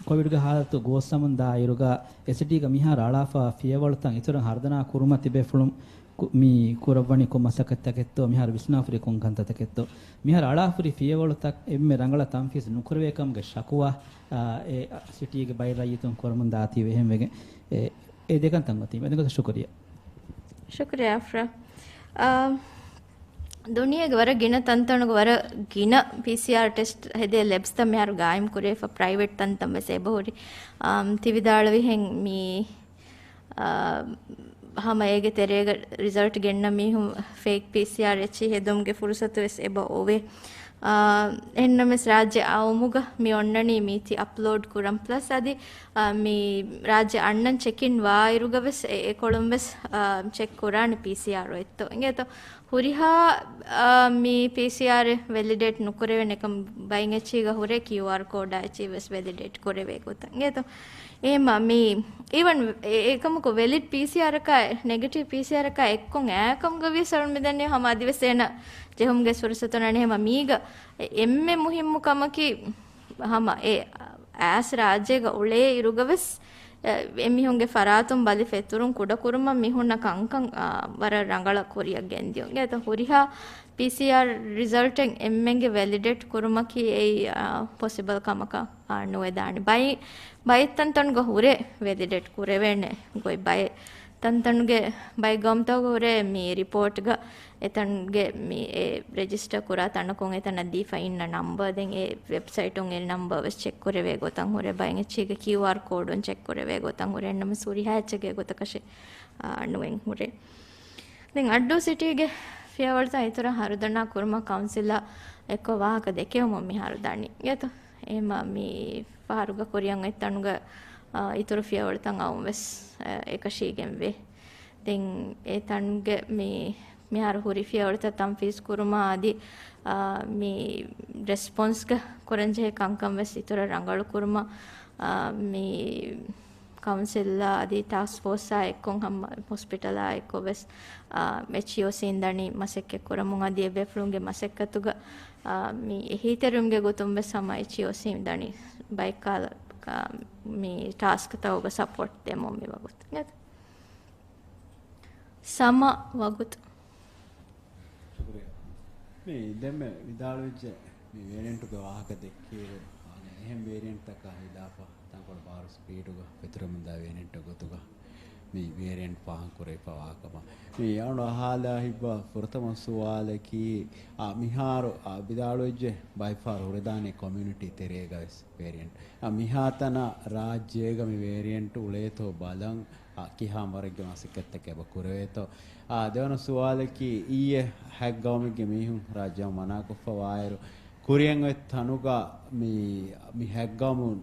ކޮވިޑްގެ ހާލަތު ގޯސްވަމުން ދާއިރުގަ އެ ސިޓީގަ މިހާރު އަޅާފަ ފިޔަވަޅުތައް އިތުރަށް ހަރުދަނާ ކުރުމަށް ތިބޭފުޅުން ކު-، މި ކުރައްވަނީ ކޮން މަސައްކަތްތަކެއްތޯ، މިހާރު ވިސްނާފަ ހުރި ކޮން ކަންތައްތަކެއްތޯ، މިހާރު އަޅާފަ ހުރި ފިޔަވަޅުތައް އެންމެ ރަނގަޅަށް ތަންފީޒު ނުކުރެވޭ ކަމުގެ ޝަކުވާ، އާ، އެ ސިޓީގެ ބައެއް ރައްޔިތުން ކުރަމުން ދާތީވެ. އެހެންވެގެން އެ، އެ ދެކަންތައް އޮތީ. އެދެން ގޮތަށް ޝުކުރިއްޔާ. ޝުކުރިއްޔާ އަފްރާ. އާ، ދުނިޔޭގެ ވަރަށް ގިނަ ތަންތަނުގެ ވަރަށް ގިނަ ޕީސީއާރް ޓެސްޓް ހެދޭ ލެބްސްތައް މިހާރު ގާއިމް ކުރެވިފަ ޕްރައިވެޓް ތަންތަން ވެސް އެބަހުރި. އާ، ތި ވިދާޅުވިހެން މި އާ، ހަމަ އޭގެ ތެރޭގަ ރިޒަލްޓް ގެންނަ މީހުން ފޭކް ޕީސީއާރް އެޗް ހެދުމުގެ ފުރުސަތު ވެސް އެބަ އޮވޭ. އާ، އެހެންނަމަވެސް ރާއްޖެ އައުމުގަ މި އޮންނަނީ މީތި އަޕްލޯޑް ކުރަން ޕްލަސް އަދި، އާ، މި ރާއްޖެ އަންނަން ޗެކިން ވާއިރުގަ ވެސް އެ، އެކޮޅުން ވެސް، އާ، ޗެކް ކުރާނެ ޕީސީއާރް އޮތްތޯ. އިނގޭތޯ؟ ހުރިހާ، އާ، މި ޕީސީއާރް ވެލިޑޭޓް ނުކުރެވޭނެ ކަމަށް ބައެއް އެއްޗީގަ ހުރޭ ކިއުއާރް ކޯޑާ އެއްޗިހި ވެސް ވެލިޑޭޓް ކުރެވޭ ގޮތަށް. އިނގޭތޯ؟ އެހެންމަ މި އީވަން އެ، އެކަމަކު ވެލިޑް ޕީސީއާރަކާ، ނެގެޓިވް ޕީސީއާރަކާ އެއްކޮށް އައި ކަމުގަ ވިޔަސް އަޅުން މިދަނީ ހަމަ އަދިވެސް އޭނަ ޖެހުމުގެ ފުރުސަތު ނާނެ. ހަމަ މީގަ އެ، އެންމެ މުހިއްމު ކަމަކީ ހަމަ އެ އައިސް ރާއްޖޭގަ އުޅޭ އިރުގަ ވެސް އެ، އެމީހުންގެ ފަރާތުން ބަލި ފެތުރުން ކުޑަކުރުމަށް މި ހުންނަ ކަންކަން، އާ، ވަރަށް ރަނގަޅަށް ކުރިއަށް ގެންދިޔުން. އެތަ ހުރިހާ ޕީސީއާރް ރިޒަލްޓެއް އެންމެންގެ ވެލިޑޭޓް ކުރުމަކީ އެއީ، އާ، ޕޮސިބަލް ކަމަކަށް، އާ، ނުވެދާނެ. ބައި، ބައިތަންތަނުގަ ހުރެ ވެލިޑޭޓް ކުރެވޭނެ ގޮތް ބައެއް ތަންތަނުގެ ބައެއް ގައުމުތަކުގަ ހުރޭ މި ރިޕޯޓްގަ އެތަންގެ މި އެ ރެޖިސްޓަރ ކުރާ ތަނަކުން އެތަނަށް ދީފަ އިންނަ ނަމްބަރ، ދެން އެ ވެބްސައިޓުން އެ ނަމްބަރ ވެސް ޗެކް ކުރެވޭ ގޮތަށް ހުރޭ، ބައެއް އެއްޗީގެ ކިއުއާރް ކޯޑުން ޗެކް ކުރެވޭ ގޮތަށް ހުރޭ، ނަމަވެސް ހުރިހާ އެއްޗެއްގެ ގޮތަކަށެއް، އާ، ނުއެއް ހުރޭ. ދެން އައްޑޫ ސިޓީގެ ފިޔަވަޅުތައް އިތުރަށް ހަރުދަނާ ކުރުމަށް ކައުންސިލާ އެއްކޮށް ވާހަކަ ދެކެވުމުން މިހާރު ދަނީ. އިނގޭތޯ؟ އެހެމަ މި ފަހަރުގަ ކުރިއަށް އޮތް ތަނުގަ، އާ، އިތުރު ފިޔަވަޅުތައް އައުން ވެސް، އާ، އެކަށީގެން ވޭ. ދެން އެ ތަންގެ މި، މިހާރު ހުރި ފިޔަވަޅުތައް ތަންފީޒް ކުރުމާ އަދި، އާ، މި ރެސްޕޮންސްގަ ކުރަންޖެހޭ ކަންކަން ވެސް އިތުރަށް ރަނގަޅު ކުރުމަށް، އާ، މި ކައުންސިލްއާ އަދި ޓާސްކް ފޯސްއާ އެއްކޮށް ހަމަ ހޮސްޕިޓަލާ އެއްކޮށް ވެސް، އާ، އެޗްއީއޯސީން ދަނީ މަސައްކަތް ކުރަމުން އަދި އެބޭފުޅުންގެ މަސައްކަތުގަ، އާ، މި އެހީތެރިވުމުގެ ގޮތުން ވެސް ހަމަ އެޗްއީއޯސީން ދަނީ ބައެއް ކަހަލަ، އާ، މި ޓާސްކްތަކުގަ ސަޕޯޓް ދެމުން މި ވަގުތު. ސަމަ ވަގުތު. ޝުކުރިއްޔާ. މި ދެންމެ ވިދާޅުވެއްޖެ މި ވޭރިއެންޓުގެ ވާހަކަ ދެއްކިއިރު، އާނ އެހެން ވޭރިއެންޓްތަކާ ހިލާފަށް ތަންކޮޅެއް ބާރު ސްޕީޑުގަ ފެތުރެމުންދާ ވޭރިއެންޓް ގޮތުގަ މި ވޭރިއެންޓް ފާހަގަކުރެވިފައިވާ ކަމަށް. މި އަޅު އަހާލާ ހިތްވާ ފުރަތަމަ ސުވާލަކީ، އާ، މިހާރު، އާ، ވިދާޅުވެއްޖެ ބައެއްފަހަރު ހުރެދާނެ ކޮމިއުނިޓީ ތެރޭގަ ވެސް ވޭރިއެންޓް. އާ، މިހާތަނަށް ރާއްޖޭގަ މި ވޭރިއެންޓް އުޅޭތޯ ބަލަން، އާ، ކިހާ ވަރެއްގެ މަސައްކަތްތަކެއް އެބަ ކުރެވޭތޯ؟ އާ، ދެވަނަ ސުވާލަކީ، އިއްޔެ ހަތް ގައުމެއްގެ މީހުން ރާއްޖެއަށް މަނާކޮށްފަ ވާއިރު، ކުރިއަށް އޮތް ތަނުގަ މި، މި ހަތް ގައުމުން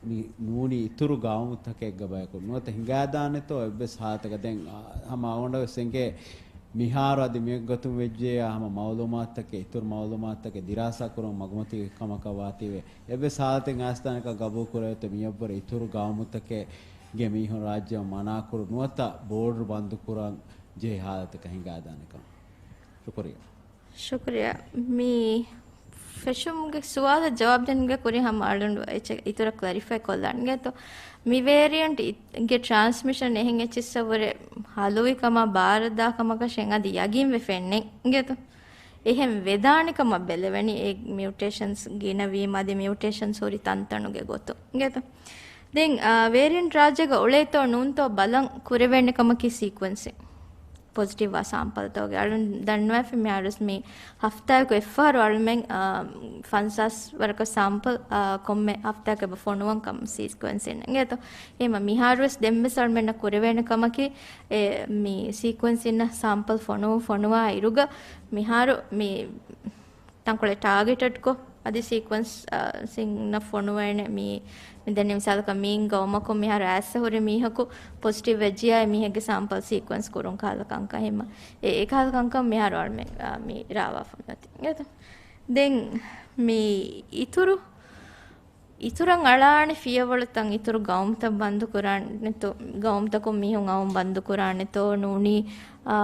މި ނޫނީ އިތުރު ގައުމުތަކެއްގަ ބަޔަކު ނުވަތަ ހިނގާދާނެތޯ އެއްވެސް ހާލަތަކަށް. ދެން، އާ، ހަމަ އަޅުގަނޑަށް ވެސް އެނގޭ، މިހާރު އަދި މިއޮތް ގޮތުން ވެއްޖެޔާ ހަމަ މައުލޫމާތުތަކެއް، އިތުރު މައުލޫމާތުތަކެއް ދިރާސާ ކުރުމަށް މަގުމަތީ ކަމަކަށް ވާތީވެ. އެއްވެސް ހާލަތެއް އައިސްދާނެކަ ގަބޫލު ކުރެވޭތޯ މިއަށްވުރެ އިތުރު ގައުމުތަކެއްގެ މީހުން ރާއްޖެއަށް މަނާކުރު ނުވަތަ ބޯޑަރު ބަންދު ކުރަން ޖެހޭ ހާލަތަކަށް ހިނގާދާނެކަން. ޝުކުރިއްޔާ. ޝުކުރިއްޔާ. މި ފެށުމުގެ ސުވާލަށް ޖަވާބު ދިނުމުގެ ކުރިން ހަމަ އަޅުގަނޑު އެއްޗެއް އިތުރަށް ކްލެރިފައި ކޮށްލަން އިނގޭތޯ. މި ވޭރިއަންޓް ގެ ޓްރާންސްމިޝަން އެހެން އެއްޗިއްސަށްވުރެ ހަލުވި ކަމަށް ބާރަށްދާ ކަމަކަށެއް އަދި ޔަގީންވެ ފެންނެން އިނގޭތޯ. އެހެން ވެދާނެ ކަމަށް ބެލެވެނީ އެ މިއުޓޭޝަންސް ގިނަވީމަ އަދި މިއުޓޭޝަންސް ހުރި ތަންތަނުގެ ގޮތުން އިނގޭތޯ. ދެން، އާ، ވޭރިއަންޓް ރާއްޖޭގަ އުޅޭތޯ ނޫންތޯ ބަލަން ކުރެވޭނެ ކަމަކީ ސީކުއެންސިން. ޕޮޒިޓިވް ވާ ސާމްޕަލްތަކުގެ އަޅުން ދަންނަވައިފި މިހާރުވެސް މި ހަފްތާއަކު އެއްފަހަރު އަޅުމެން، އާ، ފަންސާސް ވަރަކަށް ސާމްޕަލް، އާ، ކޮންމެ ހަފްތާއަކު އެބަ ފޮނުވަން ކަމަށް ސީކުއެންސިން އިނގޭތޯ. އެހެމަ މިހާރުވެސް ދެންވެސް އަޅުމެންނަށް ކުރެވޭނެ ކަމަކީ، އެ، މި ސީކުއެންސިން ސާމްޕަލް ފޮނުވުން ފޮނުވާ އިރުގަ މިހާރު މި ތަންކޮޅެއް ޓާގެޓެޑްކޮށް، އަދި ސީކުއެންސް، އާ، ސިންނަށް ފޮނުވޭނެ މި، މި ދެން މިސާލަކަށް މީން ގައުމަކުން މިހާރު އައިއްސަ ހުރި މީހަކު ޕޮޒިޓިވް ވެއްޖިޔާ އެ މީހެއްގެ ސާމްޕަލް ސީކުއެންސް ކުރުން ކަހަލަ ކަންކަން ހެމަ. އެ، އެ ކަހަލަ ކަންކަން މިހާރު އަޅުމެ، އާ، މި ރާވާފަ މިއޮތީ. އިނގޭތޯ؟ ދެން މި އިތުރު، އިތުރަށް އަޅާނެ ފިޔަވަޅުތައް އިތުރު ގައުމުތައް ބަންދު ކުރާނެތޯ، ގައުމުތަކުން މީހުން އައުން ބަންދު ކުރާނެތޯ ނޫނީ، އާ،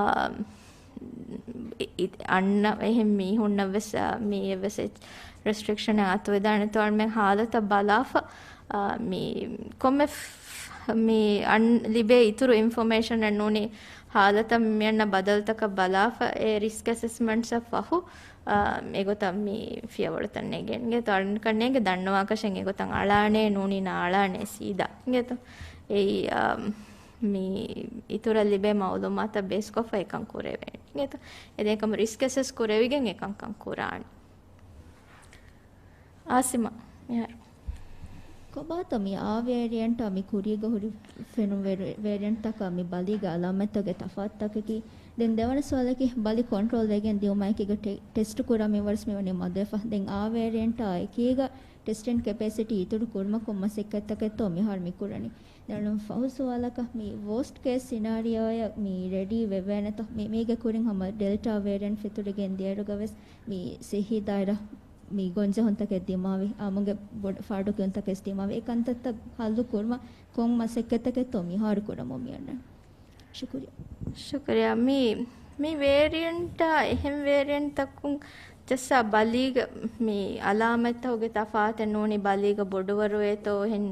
އި-، އަންނަ އެހެން މީހުންނަށް ވެސް، އާ، މިއެއްވެސް ރެސްޓްރިކްޝަނެއް އަތުވެދާނެތޯ އަޅުމެން ހާލަތަށް ބަލާފަ، އާ، މި ކޮންމެ ފް-، މި އަން-، ލިބޭ އިތުރު އިންފޮމޭޝަނެއް ނޫނީ ހާލަތަށް މިއަންނަ ބަދަލުތަކަށް ބަލާފަ އެ ރިސްކް އެސެސްމަންޓްސްއަށް ފަހު، އާ، އެގޮތަށް މި ފިޔަވަޅުތައް ނެގެން. އިނގޭތޯ އަޅުގަނޑަކަށް ނޭނގެ ދަންނަވާކަށެއް އެގޮތަށް އަޅާނޭ ނޫނީ ނާ އަޅާނޭ ސީދާ. އިނގޭތޯ އެއީ، އާ، މި އިތުރަށް ލިބޭ މައުލޫމާތަށް ބޭސްކޮށްފަ އެކަން ކުރެވޭނެ. އިނގޭތޯ އެ ދެން ކަމަށް ރިސްކް އެސެސް ކުރެވިގެން އެކަންކަން ކުރާނެ. އާސިމާ، މިހާރު. ކޮބާތޯ މި އާ ވޭރިއަންޓާ މި ކުރީގަ ހުރި ފެނުނު ވޭރި-، ވޭރިއަންޓްތަކާ މި ބަލީގެ އަލާމަތްތަކުގެ ތަފާތުތަކަކީ؟ ދެން ދެވަނަ ސުވާލަކީ ބަލި ކޮންޓްރޯލް ވެގެން ދިއުމާއެކީގަ ޓެ-، ޓެސްޓް ކުރާ މިންވަރުވެސް މިވަނީ މަދުވެފަ. ދެން އާ ވޭރިއަންޓާ އެކީގަ ޓެސްޓިން ކެޕޭސިޓީ އިތުރު ކުރުމަށް ކޮން މަސައްކަތްތަކެއްތޯ މިހާރު މި ކުރަނީ؟ ދެން ފަހު ސުވާލަކަށް މި ވޯސްޓް ކޭސް ސިނާރިއޯއަށް މި ރެޑީ ވެވޭނެތޯ؟ މި-، މީގެ ކުރިން ހަމަ ޑެލްޓާ ވޭރިއަންޓް ފެތުރިގެން ދިޔައިރުގަ ވެސް މި ސިއްހީ ދާއިރާ މި ގޮންޖެހުންތަކެއް ދިމާވި، އާއްމުގެ ބޮޑު ފާޑުކިޔުންތަކެސް ދިމާވި. އެ ކަންތައްތައް ހައްލު ކުރުމަށް ކޮން މަސައްކަތްތަކެއްތޯ މިހާރު ކުރަމުން މިއަންނަނީ؟ ޝުކުރިއްޔާ. ޝުކުރިއްޔާ. މި، މި ވޭރިއަންޓާ އެހެން ވޭރިއަންޓްތަކުން ޖައްސާ ބަލީގަ މި އަލާމަތްތަކުގެ ތަފާތެއް ނޫނީ ބަލީގަ ބޮޑުވަރުވޭތޯ އެހެން،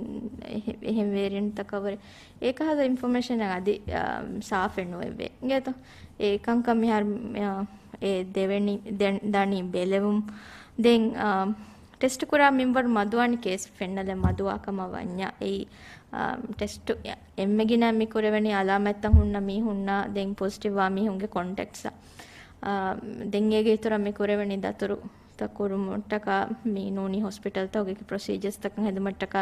އެހެ-، އެހެން ވޭރިއަންޓްތަކަށް ވުރެ އެކަހަލަ އިންފޮމޭޝަނެއް އަދި، އާ، ސާފެއް ނުވެވޭ. އިނގޭތޯ؟ އެ ކަންކަން މިހާރު، އާ، އެ ދެވެނި، ދެން ދަނީ ބެލެވުން. ދެން، އާ، ޓެސްޓް ކުރާ މިންވަރު މަދުވާނެ ކޭސް ފެންނަލެއް މަދުވާ ކަމަށް ވަންޏާ އެއީ، އާ، ޓެސްޓު އެންމެ ގިނަ މި ކުރެވެނީ އަލާމަތްތައް ހުންނަ މީހުންނާ ދެން ޕޮޒިޓިވް ވާ މީހުންގެ ކޮންޓެކްޓްސްއަށް. އާ، ދެން އޭގެ އިތުރަށް މި ކުރެވެނީ ދަތުރު ތައް ކުރުމަށްޓަކާ މި ނޫނީ ހޮސްޕިޓަލްތަކުގެ ޕްރޮސީޖަރސްތަކަށް ހެދުމަށްޓަކާ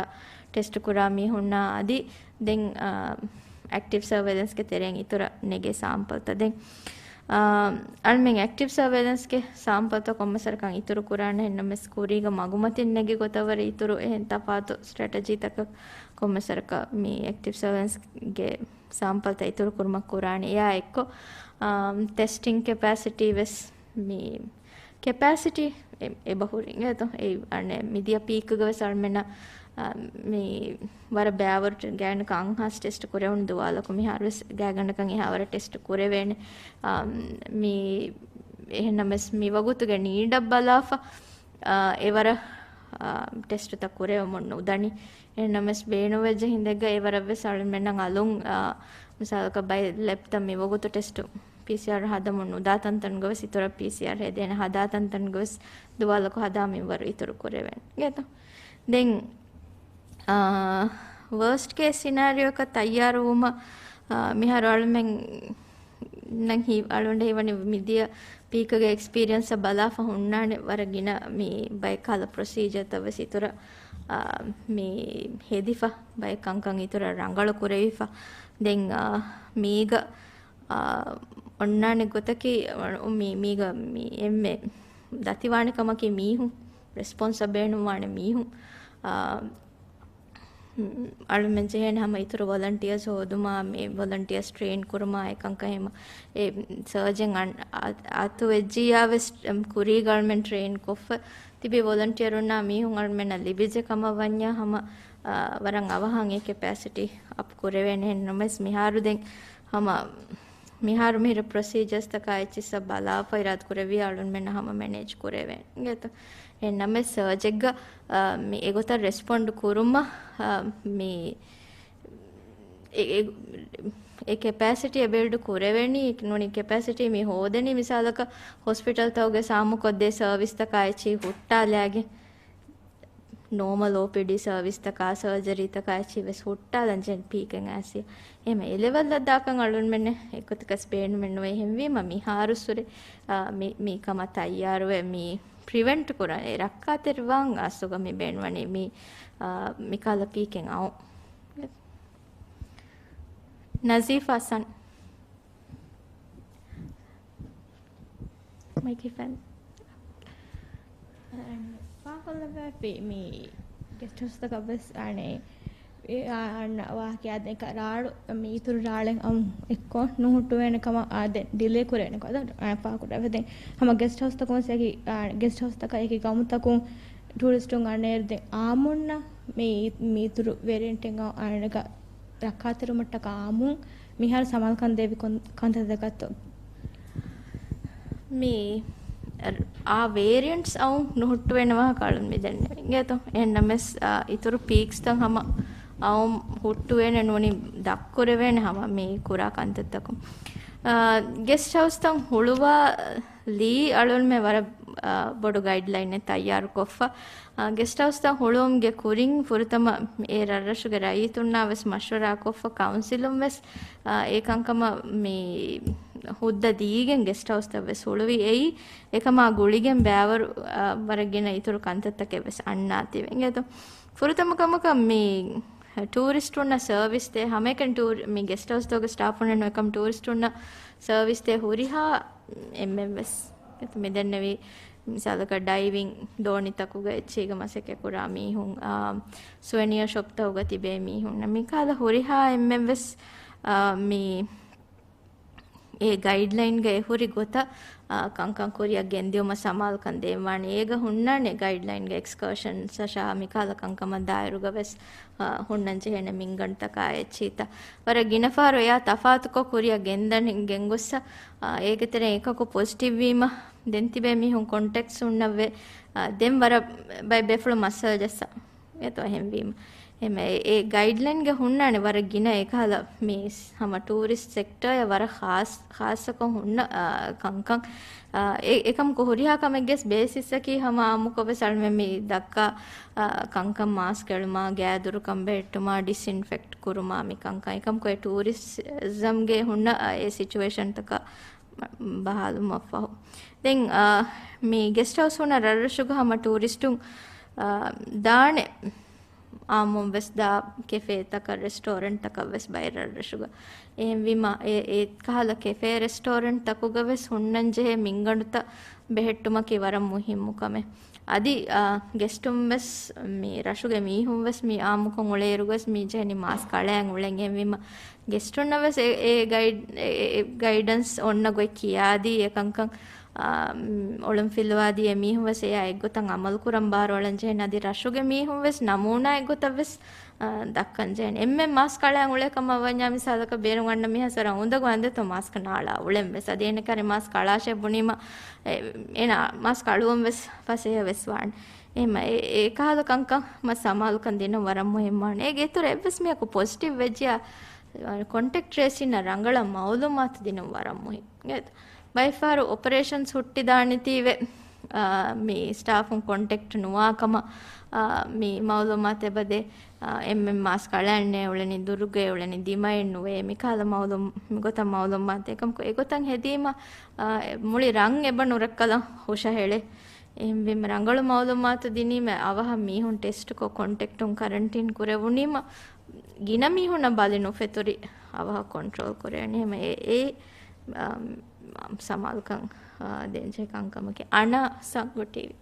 ޓެސްޓް ކުރާ މީހުންނާ އަދި ދެން، އާ، އެކްޓިވް ސަރވެލެންސްގެ ތެރެއިން އިތުރަށް ނެގޭ ސާމްޕަލްތައް. ދެން، އާ، އަޅުމެން އެކްޓިވް ސަރވެލެންސްގެ ސާމްޕަލްތައް ކޮންމެސް ވަރަކަށް އިތުރު ކުރާނެ އެހެންނަމަވެސް ކުރީގަ މަގުމަތިން ނެގި ގޮތަށް ވަރަށް އިތުރު އެހެން ތަފާތު ސްޓްރެޓެޖީތަކަށް ކޮންމެސް ވަރަކަށް މި އެކްޓިވް ސަރވެލެންސްގެ ސާމްޕަލްތައް އިތުރު ކުރުމަށް ކުރާނެ. އެއާ އެއްކޮށް، އާ، ޓެސްޓިން ކެޕޭސިޓީ ވެސް މި ކެޕޭސިޓީ އެ-، އެބަހުރި އިނގޭތޯ؟ އެ އަނެއް މިދިޔަ ޕީކްގަ ވެސް އަޅުމެންނަށް، އާ، މި ވަރަށް ބައިވަރު ގާތްގަނޑަކަށް އަށް ހާސް ޓެސްޓް ކުރެވުނު ދުވާލަކު މިހާރު ވެސް ގާތްގަނޑަކަށް އެހާވަރަށް ޓެސްޓް ކުރެވޭނެ. އާ، މި އެހެންނަމަވެސް މި ވަގުތުގެ ނީޑަށް ބަލާފަ، އާ، އެވަރަށް، އާ، ޓެސްޓުތައް ކުރެވެމުން ނުދަނީ. އެހެންނަމަވެސް ބޭނުންވެއްޖެ ހިނދެއްގަ އެވަރަށްވެސް އަޅުމެންނަށް އަލުން، އާ، މިސާލަކަށް ބައެއް ލެބްތައް މިވަގުތު ޓެސްޓު ޕީސީއާރް ހަދަމުން ނުދާ ތަންތަނުގަވެސް އިތުރަށް ޕީސީއާރް ހެދޭނެ ހަދާ ތަންތަނުގަވެސް ދުވާލަކު ހަދާ މިންވަރު އިތުރު ކުރެވޭނެ. އިނގޭތޯ؟ ދެން، އާ، ވާސްޓް ކޭސް ސިނާރިއޯއަކަށް ތައްޔާރުވުމަށް، އާ، މިހާރު އަޅުމެން ނަން ހީ-، އަޅުގަނޑަށް ހީވަނީ މިދިޔަ ޕީކްގެ އެކްސްޕީރިއަންސަށް ބަލާފަ ހުންނާނެ ވަރަށް ގިނަ މި ބައެއް ކަހަލަ ޕްރޮސީޖަރތައް ވެސް އިތުރަށް، އާ، މި ހެދިފަ، ބައެއް ކަންކަން އިތުރަށް ރަނގަޅު ކުރެވިފަ. ދެން، އާ، މީގަ، އާ، އޮންނާނެ ގޮތަކީ، މި، މީގަ މި އެންމެ ދަތިވާނެ ކަމަކީ މީހުން، ރެސްޕޮންސަށް ބޭނުންވާނެ މީހުން. އާ، އަޅުމެން ޖެހޭނެ ހަމަ އިތުރު ވޮލަންޓިއަރސް ހޯދުމާ، މި ވޮލަންޓިއަރސް ޓްރެއިން ކުރުމާ އެކަންކަހެމަ، އެ ސަރޖަން އަން-، އަ-، އަތުވެއްޖިއްޔާ ވެސް، އެމް، ކުރީގަ އަޅުމެން ޓްރެއިން ކޮށްފަ ތިބި ވޮލަންޓިއަރުންނާ މީހުން އަޅުމެންނަށް ލިބިއްޖެ ކަމަށް ވަންޏާ ހަމަ، އާ، ވަރަށް އަވަހަށް އެ ކެޕޭސިޓީ އަޕް ކުރެވޭނެ. އެހެން ނަމަވެސް މިހާރު ދެން ހަމަ މިހާރު މިހިރަ ޕްރޮސީޖަރސްތަކާ އެއްޗިއްސަށް ބަލާފަ އިރާދަ ކުރެއްވި އަޅުންމެންނަށް ހަމަ މެނޭޖް ކުރެވޭނެ އިނގޭތޯ. އެހެން ނަމަވެސް ސަރޖެއްގަ، އާ، މި އެގޮތަށް ރެސްޕޮންޑް ކުރުމަށް، އާ، މި އެ، އެ، އެ ކެޕޭސިޓީ އެ ބިލްޑް ކުރެވެނީ، ނޫނީ ކެޕޭސިޓީ މި ހޯދެނީ މިސާލަކަށް ހޮސްޕިޓަލްތަކުގެ ސާމުކޮށްދޭ ސަރވިސްތަކާ އެއްޗިހި ހުއްޓާލާގެން. ނޯމަލް އޯޕީޑީ ސަރވިސްތަކާ، ސަރޖަރީތަކާ އެއްޗިހި ވެސް ހުއްޓާލަން ޖެހެނީ ޕީކް އެން އާސި. އެހެން އެ ލެވެލްއަށް ދާކަން އަޅުންމެންނެއް އެއްގޮތަކަސް ބޭނުމެއް ނުވޭ. އެހެންވީމަ މިހާރުއްސުރެ، އާ، މި، މި ކަމަށް ތައްޔާރުވެ މި ޕްރިވެންޓް ކުރަން އެ ރައްކާތެރިވާން އަސްލުގަ މި ބޭނުންވަނީ މި، އާ، މިކަހަލަ ޕީކް އެން އާސި. ނަޒީފާ ސަން. މައިކް ހިފަން. ފާކޮށްލައްވައިފި މި ގެސްޓް ހައުސްތަކަށް ވެސް އަނެއް އެ، އާ، އަންނަ ވާހަކައާ ދެން ރާޅު، މި އިތުރު ރާޅެއް އަމް އެއްކޮށް ނުހުއްޓުވޭނެ ކަމަށް އާ ދެން ޑިލޭ ކުރޭނެ ކޮށް އަދަ، އާ، ފާކުރެވެ ދެން ހަމަ ގެސްޓް ހައުސްތަކުން ވެސް އެކި، އާ، ގެސްޓް ހައުސްތަކަށް އެކި ގައުމުތަކުން ޓޫރިސްޓުން އަންނައިރު ދެން އާއްމުންނަށް މި، މި އިތުރު ވޭރިއެންޓެއް އަންނަ ރައްކާތެރިވުމަށްޓަކާ އާއްމުން މިހާރު ސަމާލުކަން ދޭވި ކޮން-، ކަންތައްތަކަށްތޯ؟ މި އަ-، އާ ވޭރިއެންޓްސް އައު ނުހުއްޓުވޭނެ ވާހަކަ އަޅުން މި ދެންނެވި އިނގޭތޯ. އެހެން ނަމަވެސް، އާ، އިތުރު ޕީކްސްތައް ހަމަ އައު ހުއްޓުވޭނެ ނޫނީ ދަށްކުރެވޭނެ ހަމަ މި ކުރާ ކަންތައްތަކުން. އާ، ގެސްޓް ހައުސްތައް ހުޅުވާލީ އަޅުންމެ ވަރަށް، އާ، ބޮޑު ގައިޑްލައިނެއް ތައްޔާރުކޮށްފަ. އާ، ގެސްޓް ހައުސްތައް ހުޅުވުމުގެ ކުރިން ފުރަތަމަ އެ ރަށްރަށުގެ ރައްޔިތުންނާ ވެސް މަޝްވަރާކޮށްފަ ކައުންސިލުން ވެސް، އާ، އެ ކަންކަމަށް މި ހުއްދަ ދީގެން ގެސްޓް ހައުސްތައް ވެސް ހުޅުވި. އެއީ އެކަމާ ގުޅިގެން ބައިވަރު، އާ، ވަރަށް ގިނަ އިތުރު ކަންތައްތަކެއް ވެސް އަންނާތީވެ އިނގޭތޯ. ފުރަތަމަ ކަމަކަށް މި ޓޫރިސްޓުންނަށް ސަރވިސް ދޭ ހަމައެކަނި ޓޫރި-، މި ގެސްޓް ހައުސްތަކުގެ ސްޓާފުންނެއް ނޫން އެކަމް ޓޫރިސްޓުންނަށް ސަރވިސް ދޭ ހުރިހާ އެންމެން ވެސް. އެތަ މި ދެންނެވި މިސާލަކަށް ޑައިވިން ދޯނިތަކުގަ އެއްޗެހިގަ މަސައްކަތް ކުރާ މީހުން، އާ، ސުވެނިއާ ޝޮޕްތަކުގަ ތިބޭ މީހުންނަށް މިކަހަލަ ހުރިހާ އެންމެން ވެސް، އާ، މި އެ ގައިޑްލައިންގަ އެ ހުރި ގޮތަށް، އާ، ކަންކަން ކުރިއަށް ގެންދިއުމަށް ސަމާލުކަން ދޭންވާނެ. އޭގަ ހުންނާނެ ގައިޑްލައިންގެ އެކްސްކަރޝަންސް އަށާ މިކަހަލަ ކަންކަމަށް ދާއިރުގަ ވެސް، އާ، ހުންނަން ޖެހޭނެ މިންގަނޑުތަކާ އެއްޗިތައް. ވަރަށް ގިނަ ފަހަރު އެއާ ތަފާތުކޮށް ކުރިއަށް ގެންދަން ގެންގޮއްސަ، އާ، އޭގެ ތެރެއިން އެކަކު ޕޮޒިޓިވް ވީމަ، ދެން ތިބޭ މީހުން ކޮންޓެކްޓްސް ހުންނައްވެ، އާ، ދެން ވަރަށް ބައެއް ބޭފުޅުން މައްސަލަ ޖައްސަ. އެތޯ އެހެންވީމަ. އެމެ-، އެ ގައިޑްލައިންގެ ހުންނާނެ ވަރަށް ގިނަ އެކަހަލަ މި ހަމަ ޓޫރިސްޓް ސެކްޓަރ ވަރަށް ޚާސް-، ޚާއްސަކޮށް ހުންނަ، އާ، ކަންކަން. އާ، އެ-، އެކަމަކު ހުރިހާ ކަމެއްގެސް ބޭސިސްއަކީ ހަމަ އާއްމުކޮށް ވެސް އަޅުމެން މި ދައްކާ، އާ، ކަންކަން މާސް ކެޅުމާ، ގާދުރުކަން ބެހެއްޓުމާ، ޑިސްއިންފެކްޓް ކުރުމާ މި ކަންކަން. އެކަމަކު އެ ޓޫރިޒަމްގެ ހުންނަ، އާ، އެ ސިޗުއޭޝަންތަކަށް ބަހާލުމަށްފަހު. ދެން، އާ، މި ގެސްޓް ހައުސް ހުންނަ ރަށްރަށުގަ ހަމަ ޓޫރިސްޓުން، އާ، ދާނެ އާއްމުން ވެސް ދާ ކެފޭތަކަށް، ރެސްޓޯރެންޓްތަކަށް ވެސް ބައެއް ރަށްރަށުގަ. އެހެންވީމަ، އެ، އެ ކަހަލަ ކެފޭ ރެސްޓޯރެންޓްތަކުގަ ވެސް ހުންނަން ޖެހޭ މިންގަނޑުތައް ބެހެއްޓުމަކީ ވަރަށް މުހިއްމު ކަމެއް. އަދި، އާ، ގެސްޓުން ވެސް، މި ރަށުގެ މީހުން ވެސް މި އާއްމުކޮށް އުޅޭއިރު ވެސް މި ޖެހެނީ މާސް ކަޅައިން އުޅެން. އެހެންވީމަ، ގެސްޓުންނަށް ވެސް އެ، އެ ގައިޑް-، އެ، އެ، އެ ގައިޑަންސް އޮންނަ ގޮތް ކިޔާދީ އެކަންކަން އާ، އޮޅުން ފިލުވާދީ އެމީހުން ވެސް އެއާ އެއްގޮތަށް އަމަލު ކުރަން ބާރުއަޅަން ޖެހެން. އަދި ރަށުގެ މީހުން ވެސް ނަމޫނާ އެއްގޮތަށް ވެސް، އާ، ދައްކަން ޖެހެން. އެންމެ މާސް ކަޅާ އުޅޭ ކަމަށް ވަންޏާ މިސާލަކަށް ބޭރުން އަންނަ މީހާ ސަރަ އުނދަގޫ އަނދޭތޯ މާސްކަ ނާޅާ އުޅެން ވެސް. އަދި އޭނަ ކަރެ މާސް ކަޅާށޭ ބުނީމަ، އެ، އޭނަ މާސް ކަޅުވަން ވެސް ފަސޭހަ ވެސް ވާނެ. އެހެންމަ އެ، އެ ކަހަލަ ކަންކަން މަ ސަމާލުކަން ދިނުން ވަރަށް މުހިއްމުވާނެ. އޭގެ އިތުރު އެއްވެސް މީހަކު ޕޮޒިޓިވް ވެއްޖިޔާ، ކޮންޓެކްޓް ޓްރޭސިންއަށް ރަނގަޅަށް މައުލޫމާތު ދިނުން ވަރަށް މުހިއްމު. ބައެއްފަހަރު އޮޕަރޭޝަންސް ހުއްޓިދާނެތީވެ، އާ، މި ސްޓާފުން ކޮންޓެކްޓް ނުވާ ކަމަށް، އާ، މި މައުލޫމާތު އެބަދޭ، އާ، އެންމެން މާސް ކަޅައެއްނޭ އުޅެނީ، ދުރުގައި އުޅެނީ، ދިމައެއް ނުވޭ، މިކަހަލަ މައުލޫ-، މިގޮތަށް މައުލޫމާތު. އެކަމަކު އެގޮތަށް ހެދީމަ، އާ، މުޅި ރަށް އެބަ ނުރައްކަލަން ހުށަހެޅޭ. އެހެންވީމަ ރަނގަޅު މައުލޫމާތު ދިނީމަ އަވަހަށް މީހުން ޓެސްޓްކޮށް ކޮންޓެކްޓުން ކަރަންޓީން ކުރެވުނީމަ، ގިނަ މީހުންނަށް ބަލި ނުފެތުރި އަވަހަށް ކޮންޓްރޯލް ކުރެވެނީ. އެހެން އެ، އެ، އަމް، ސަމާލުކަން، އާ، ދޭންޖެހޭ ކަންކަމަކީ. އަނާ ސަންގު ޓީވީ.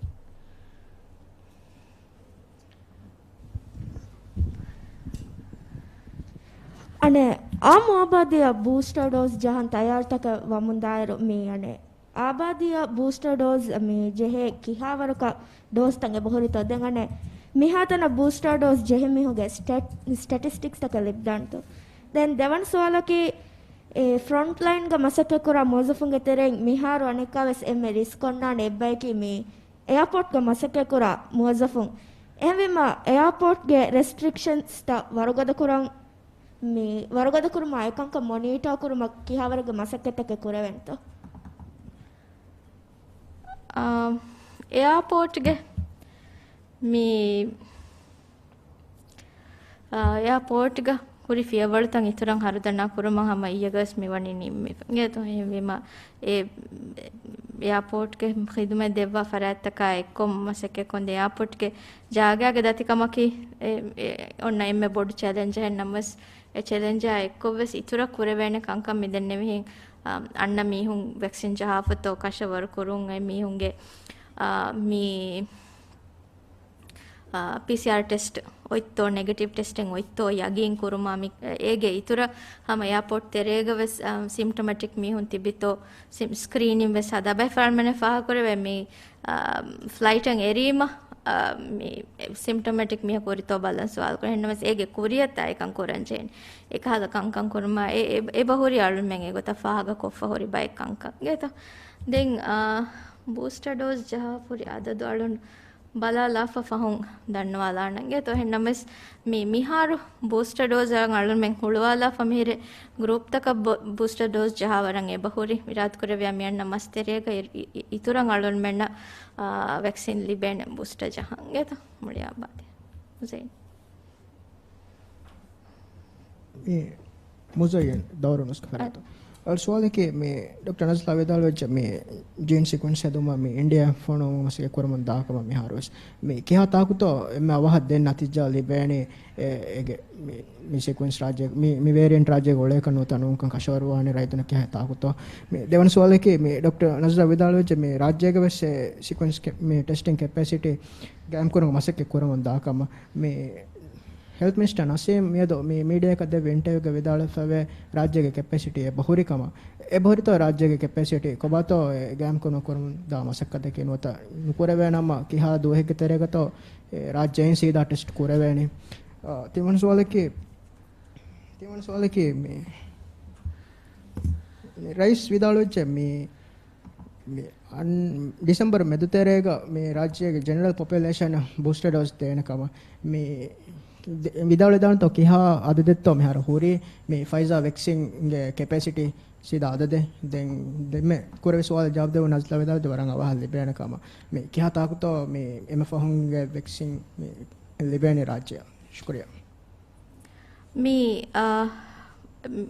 އަނެއް، އާއްމު އާބާދީއަށް ބޫސްޓަރ ޑޯޒް ޖަހަން ތައްޔާރުތަކަށް ވަމުންދާއިރު މި އަނެއް އާބާދީއަށް ބޫސްޓަރ ޑޯޒް މި ޖެހޭ ކިހާވަރަކަށް ޑޯޒްތައް އެބަހުރިތޯ؟ ދެން އަނެއް މިހާތަނަށް ބޫސްޓަރ ޑޯޒް ޖެހި މީހުންގެ ސްޓެޓް-، ސްޓެޓިސްޓިކްސްތަކެއް ލިބިދާނެތޯ؟ ދެން ދެވަނަ ސުވާލަކީ، އެ ފްރޮންޓްލައިންގަ މަސައްކަތްކުރާ މުވައްޒަފުންގެ ތެރެއިން މިހާރު އަނެއްކާވެސް އެންމެ ރިސްކް އޮންނާނެ އެއްބަޔަކީ މި އެއާޕޯޓްގަ މަސައްކަތްކުރާ މުވައްޒަފުން. އެހެންވީމަ، އެއާޕޯޓްގެ ރެސްޓްރިކްޝަންސްތައް ވަރުގަދަކުރަން، މި ވަރުގަދަކުރުމާ އެކަންކަން މޮނީޓާ ކުރުމަށް ކިހާވަރެއްގެ މަސައްކަތްތަކެއް ކުރެވެންތޯ؟ އާ، އެއާޕޯޓްގެ މި އާ، އެއާޕޯޓްގަ ހުރި ފިޔަވަޅުތައް އިތުރަށް ހަރުދަނާ ކުރުމަށް ހަމަ އިއްޔެގަސް މިވަނީ ނިންމިފަ. އިނގޭތޯ އެހެންވީމަ، އެ އެއާޕޯޓްގެ ޚިދުމަތް ދެއްވާ ފަރާތްތަކާ އެއްކޮށް މަސައްކަތްކޮށް އެއާޕޯޓްގެ ޖާގާގެ ދަތިކަމަކީ އެ، އެ، އޮންނަ އެންމެ ބޮޑު ޗެލެންޖެއް. ނަމަވެސް އެ ޗެލެންޖާ އެއްކޮށްވެސް އިތުރަށް ކުރެވޭނެ ކަންކަން މިދެންނެވިހެން، އަ، އަންނަ މީހުން ވެކްސިން ޖަހާފަތޯ ކަށަވަރު ކުރުން، އެ މީހުންގެ، އަ، މި އާ، ޕީސީއާރް ޓެސްޓް އޮތްތޯ، ނެގެޓިވް ޓެސްޓެއް އޮތްތޯ ޔަގީން ކުރުމާ، މި، އޭގެ އިތުރަށް ހަމަ އެއާޕޯޓް ތެރޭގަ ވެސް، އާ، ސިމްޓޮމެޓިކް މީހުން ތިބިތޯ، ސިމް، ސްކްރީނިން ވެސް ހަދާ. ބައެއް ފަރާތް ފާހަގަކުރެވޭ މި، އާ، ފްލައިޓަށް އެރީމަ، އާ، މި ސިމްޓޮމެޓިކް މީހަކު ހުރިތޯ ބަލަން ސުވާލު ކުރޭ. އެހެންނަމަވެސް އޭގެ ކުރިއަށް އެކަން ކުރަން ޖެހޭނެ. އެކަހަލަ ކަންކަން ކުރުމާ އެ، އެ، އެބަހުރި އަޅުމެން އެގޮތަށް ފާހަގަކޮށްފަ ހުރި ބައެއް ކަންކަން. އިނގޭތޯ؟ ދެން، އާ، ބޫސްޓަ ޑޯޒް ޖަހާފަ ހުރި އަދަދު އަޅުން ބަލާލާފަ ފަހުން ދަންނަވާލާނަން. އިނގޭތޯ؟ އެހެންނަމަވެސް މި، މިހާރު ބޫސްޓަ ޑޯޒް އަޅުމެން ހުޅުވާލާފަ މިހިރެ ގްރޫޕްތަކަށް ބޯ-، ބޫސްޓަ ޑޯޒް ޖަހާވަރަށް އެބަހުރި. އިރާދަކުރެއްވިޔާ މިއަންނަ މަސް ތެރޭގަ އި-، އި-، އިތުރަށް އަޅުންމެންނަށް، އާ، ވެކްސިން ލިބޭނެ ބޫސްޓަ ޖަހަން. އިނގޭތޯ؟ މުޅި އާބާދީ. ހުސެން. މި މުޒައްޔަން ދައުރު ނުސްކަ ފަރާތު. އަ، އަޅު ސުވާލަކީ މި ޑޮކްޓަރ ނަޒްލާ ވިދާޅުވެއްޖެ މި ޖީން ސީކުއެންސް ހެދުމަށް މި އިންޑިއާ ފޮނުވުމަށް މަސައްކަތް ކުރަމުން ދާކަމަށް މިހާރުވެސް. މި ކިހާ ތާކުތޯ އެންމެ އަވަހަށް ދެން ނަތީޖާ ލިބޭނީ އެ، އޭގެ މި، މި ސީކުއެންސް ރާއްޖޭ، މި، މި ވޭރިއެންޓް ރާއްޖޭގަ އުޅޭކަށް ނުވަތަ ނޫންކަން ކަށަވަރުވާނީ ރައްޔިތުންނަށް ކިހާ ތާކުތޯ؟ މި ދެވަނަ ސުވާލަކީ މި ޑޮކްޓަރ ނަޒްލާ ވިދާޅުވެއްޖެ މި ރާއްޖޭގަ ވެސް އެ ސީކުއެންސް ކެ-، މި ޓެސްޓިން ކެޕޭސިޓީ ގާއިމް ކުރުމަށް މަސައްކަތް ކުރަމުން ދާކަމަށް. މި ހެލްތް މިނިސްޓަރ ނަސީމް މިއަދު މި މީޑިއާއަކަށް ދެއްވި އިންޓަވިއުގަ ވިދާޅުވެފައިވޭ ރާއްޖޭގެ ކެޕޭސިޓީ އެބަހުރި ކަމަށް. އެބަހުރިތޯ ރާއްޖޭގެ ކެޕޭސިޓީ ކޮބާތޯ އެ ގާއިމް ކުރުމަށް ކުރަމުން ދާ މަސައްކަތަކީ ނުވަތަ ނުކުރެވޭނަމަ ކިހާ ދުވަހެއްގެ ތެރޭގަތޯ އެ ރާއްޖެއިން ސީދާ ޓެސްޓް ކުރެވޭނީ؟ އާ، ތިންވަނަ ސުވާލަކީ، ތިންވަނަ ސުވާލަކީ މި، މި ރައީސް ވިދާޅުވެއްޖެ މި މި އަން-، ޑިސެމްބަރު މެދުތެރޭގަ މި ރާއްޖޭގެ ޖެނެރަލް ޕޮޕިއުލޭޝަނަށް ބޫސްޓަ ޑޯޒް ދޭނެ ކަމަށް. މި ދެ-، ވިދާޅުވިދާނެތޯ ކިހާ އަދަދެއްތޯ މިހާރު ހުރީ މި ފައިޒާ ވެކްސިންގެ ކެޕޭސިޓީ ސީދާ އަދަދެއް؟ ދެން ދެންމެ ކުރެވި ސުވާލަށް ޖަވާބު ދެއްވުނު ނަޒްލާ ވިދާޅުވި ވަރަށް އަވަހަށް ލިބޭނެ ކަމަށް. މި ކިހާ ތާކުތޯ މި އެންމެ ފަހުންގެ ވެކްސިން މި ލިބޭނީ ރާއްޖެއަށް؟ ޝުކުރިއްޔާ. މި، އާ،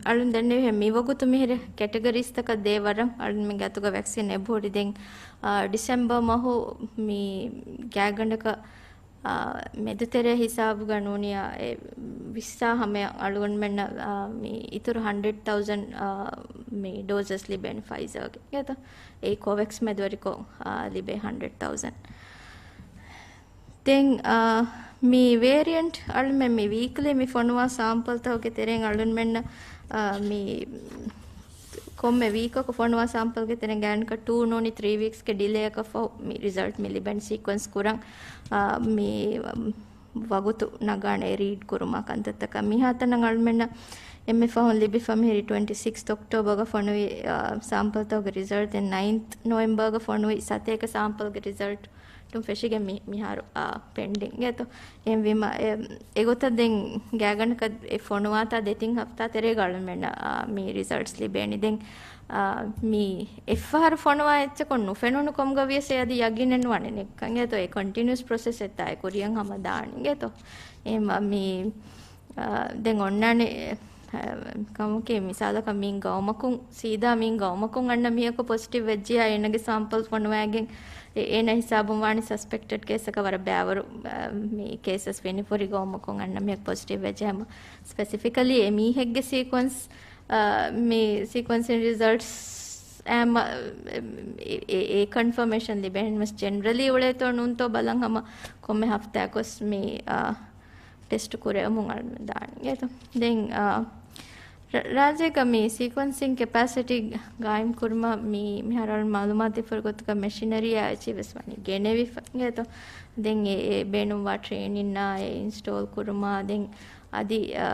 އަޅުން ދެންނެވިހެ މިވަގުތު މިހިރެ ކެޓަގަރީސްތަކަށް ދޭ ވަރަށް އަޅުންމެންގެ އަތުގަ ވެކްސިން އެބަހުރި. ދެން، އާ، ޑިސެމްބަރ މަހު މި ގާތްގަނޑަކަށް، އާ، މެދުތެރެ ހިސާބުގަ ނޫނިޔާ އެ ވިއްސާ ހަމަޔަށް އަޅުގަނޑުމެންނަށް، އާ، މި އިތުރު ހަންޑްރެޑް ތައުޒަން، އާ، މި ޑޯޒަސް ލިބޭނެ ފައިޒާގެ. އެތަ އެ ކޮވެކްސް މެދުވެރިކޮށް، އާ، ލިބޭ ހަންޑްރެޑް ތައުޒަން. ދެން، އާ، މި ވޭރިއެންޓް އަޅުމެން މި ވީކްލީ މި ފޮނުވާ ސާމްޕަލްތަކުގެ ތެރެއިން އަޅުންމެންނަށް، އާ، މި ކޮންމެ ވީކަކު ފޮނުވާ ސާމްޕަލްގެ ތެރެއިން ގާތްގަނޑަކަށް ޓޫ ނޫނީ ތްރީ ވީކްސްގެ ޑިލޭއަކަށް ފަހު މި ރިޒަލްޓް މި ލިބެން ސީކުއެންސް ކުރަން، އާ، މި ވަގުތު ނަގާނެ ރީޑް ކުރުމާ ކަންތައްތަކަށް. މިހާތަނަށް އަޅުމެންނަށް އެންމެ ފަހުން ލިބިފަ މިހިރީ ޓްވެންޓީ ސިކްސް އޮކްޓޯބަރގަ ފޮނުވި، އާ، ސާމްޕަލްތަކުގެ ރިޒަލްޓް. ދެން ނައިންތް ނޮވެމްބަރގަ ފޮނުވި ސަތޭކަ ސާމްޕަލްގެ ރިޒަލްޓުން ފެށިގެން މި-، މިހާރު، އާ، ޕެންޑިން. އެތޯ، އެހެންވީމަ، އެ، އެގޮތަށް ދެން ގާތްގަނޑަކަށް އެ ފޮނުވާތާ ދެތިން ހަފްތާ ތެރޭގަ އަޅުމެންނަށް، އާ، މި ރިޒަލްޓްސް ލިބޭނެ. ދެން، އާ، މި އެއްފަހަރު ފޮނުވާ އެއްޗަކުން ނުފެނުނު ކަމުގަ ވިޔަސް އެ އަދި ޔަގީނެއް ނުވާނެ ނެއްކަން. އެތޯ، އެ ކޮންޓިނިއުސް ޕްރޮސެސް އެއްތާ އެ ކުރިޔަށް ހަމަ ދާން. އެތޯ، އެ މަ-، މި އާ، ދެން އޮންނާނެ، އާ، ކަމަކީ މިސާލަކަށް މި ގައުމަކުން، ސީދާ މި ގައުމަކުން އަންނަ މީހަކު ޕޮޒިޓިވް ވެއްޖިޔާ އޭނަގެ ސާމްޕަލް ފޮނުވާގެން އެ-، އޭނަ ހިސާބުން ވާނީ ސަސްޕެކްޓެޑް ކޭސްއަކަށް. ވަރަށް ބައިވަރު، އާ، މި ކޭސަސް ފެނިފަ ހުރި ގައުމަކުން އަންނަ މީހަކު ޕޮޒިޓިވް ވެއްޖެ ހަމަ ސްޕެސިފިކަލީ އެ މީހެއްގެ ސީކުއެންސް، އާ، މި ސީކުއެންސިން ރިޒަލްޓްސް އެ، އެ، އެ ކަންފަމޭޝަން ލިބޭނެ. މަސް ޖެނެރަލީ އުޅޭތޯ ނޫންތޯ ބަލަން ހަމަ ކޮންމެ ހަފްތާއަކުވެސް މި، އާ، ޓެސްޓް ކުރެވެމުން އަޅުގަނޑު ދާނެ. އިނގޭތޯ؟ ދެން، އާ، ރަ-، ރާއްޖޭގަ މި ސީކުއެންސިން ކެޕޭސިޓީ ގާއިމް ކުރުމަށް މި، މިހާރު އަޅުގަނޑު މައުލޫމާތު ދީފަ ހުރި ގޮތުގަ މެޝިނަރީއާ އެއްޗެއް ވެސް ވަނީ ގެނެވިފަ. އިނގޭތޯ؟ ދެން އެ، އެ ބޭނުންވާ ޓްރޭނިންއާ އެ އިންސްޓޯލް ކުރުމާ ދެން އަދި، އާ،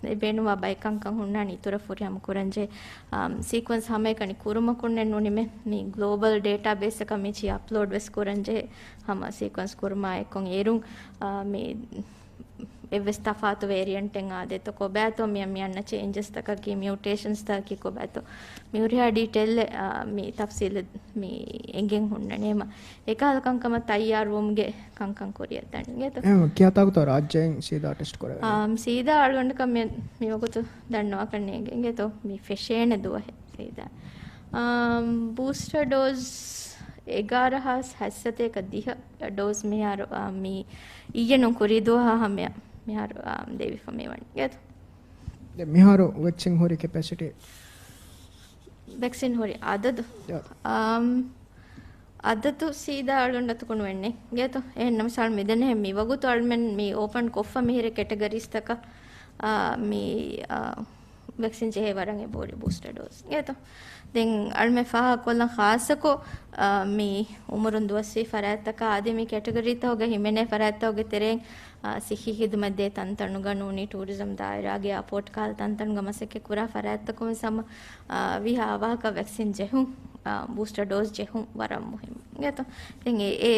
އެ ބޭނުންވާ ބައެއް ކަންކަން ހުންނާނީ އިތުރަށް ފުރިހަމަ ކުރަންޖެހޭ. އާ، ސީކުއެންސް ހަމައެކަނި ކުރުމަކުންނެއް ނޫނީމޭ. މި ގްލޯބަލް ޑޭޓާ ބޭސްއަކަށް މި ޗި އަޕްލޯޑް ވެސް ކުރަންޖެހޭ. ހަމަ ސީކުއެންސް ކުރުމާ އެއްކޮށް އޭރުން، އާ، މި އެއްވެސް ތަފާތު ވޭރިއަންޓެއް އާދޭތޯ، ކޮބާތޯ މި، މި އަންނަ ޗޭންޖަސްތަކަކީ، މިއުޓޭޝަންސްތަކަކީ ކޮބާތޯ، މި ހުރިހާ ޑީޓެއިލް، އާ، މި ތަފްސީލް މި އެނގެން ހުންނަނީ. އެމަ އެކަހަލަ ކަންކަމަށް ތައްޔާރުވުމުގެ ކަންކަން ކުރިއަށްދާނެ އިނގޭތޯ. އެހެން ކިހާ ތާކުތޯ ރާއްޖެއިން ސީދާ ޓެސްޓް ކުރެވޭ؟ އާ، ސީދާ އަޅުގަނޑަކަށް މި، މިވަގުތު ދަންނަވާކަށް ނޭނގެ އިނގޭތޯ، މި ފެށޭނެ ދުވަހެއް ސީދާ. އާ، ބޫސްޓަ ޑޯޒް އެގާރަ ހާސް ހަތްސަތޭކަ ދިހަ ޑޯޒް މިހާރު، އާ، މި އިއްޔެ ނޫން ކުރީ ދުވަހާ ހަމަޔަށް މިހާރު، އާ، ދެވިފަ މިވަނީ އިނގޭތޯ. ދެ މިހާރު ވެކްސިން ހުރި ކެޕޭސިޓީ؟ ވެކްސިން ހުރި އަދަދު؟ އާ. އާ، އަދަދު ސީދާ އަޅުގަނޑު އަތުގަ ނުވެންނެ އިނގޭތޯ. އެހެން ނަމަ ސާޅު މިދެންނެހެން މިވަގުތު އަޅުމެން މި އޯޕަން ކޮށްފަ މިހިރެ ކެޓަގަރީސްތަކަށް، އާ، މި، އާ، ވެކްސިން ޖެހޭ ވަރަށް އެބަހުރި ބޫސްޓަ ޑޯޒް އިނގޭތޯ. ދެން އަޅުމެން ފާހަގަކޮށްލަން ޚާއްޞަކޮށް، އާ، މި އުމުރުން ދުވަސްވީ ފަރާތްތަކާ އަދި މި ކެޓަގަރީތަކުގަ ހިމެނޭ ފަރާތްތަކުގެ ތެރެއިން، އާ، ސިއްހީ ޚިދުމަތް ދޭ ތަންތަނުގަ ނޫނީ ޓޫރިޒަމް ދާއިރާގެ އެއާޕޯޓް ކަހަލަ ތަންތަނުގަ މަސައްކަތް ކުރާ ފަރާތްތަކުން ވެސް ހަމަ، އާ، ވީހާ އަވަހަކަށް ވެކްސިން ޖެހުން، އާ، ބޫސްޓަ ޑޯޒް ޖެހުން ވަރަށް މުހިއްމު އިނގޭތޯ. ދެން އެ، އެ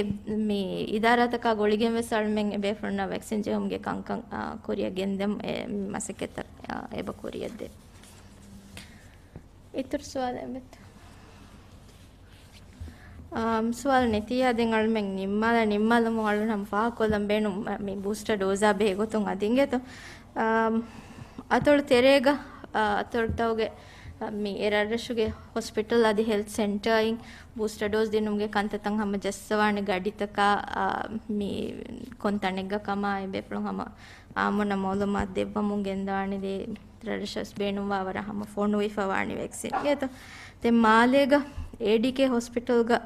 މި އިދާރާތަކާ ގުޅިގެން ވެސް އަޅުމެން އެ ބޭފުޅުންނަށް ވެކްސިން ޖެހުމުގެ ކަންކަން، އާ، ކުރިއަށް ގެންދެމުން އެ މަސައްކަތްތައް، އާ، އެބަ ކުރިއަށްދޭ. އިތުރު ސުވާލެއް އެބަތަ؟ އާ، ސުވާލު ނެތިއްޔާ ދެން އަޅުމެން ނިންމާލަ، ނިންމާލަމުން އަޅުން ހަމަ ފާހަގަކޮށްލަން ބޭނުން މި ބޫސްޓަ ޑޯޒާ ބެހޭ ގޮތުން އަދި އިނގޭތޯ. އާ، އަތޮޅު ތެރޭގަ، އާ، އަތޮޅުތަކުގެ، އާ، މި އެ ރަށްރަށުގެ ހޮސްޕިޓަލް އަދި ހެލްތް ސެންޓަރއިން ބޫސްޓަ ޑޯޒް ދިނުމުގެ ކަންތައްތައް ހަމަ ޖައްސަވާނެ ގަޑިތަކާ، އާ، މި ކޮން ތަނެއްގަ ކަމާ އެ ބޭފުޅުން ހަމަ އާއްމުންނަށް މައުލޫމާތު ދެއްވަމުން ގެންދަވާނެ ދޭ ރަށްރަށަށް ބޭނުންވާ ވަރަށް ހަމަ ފޮނުވިފަ ވާނެ ވެކްސިން އިނގޭތޯ. ދެން މާލޭގަ އޭޑީކޭ ހޮސްޕިޓަލްގަ،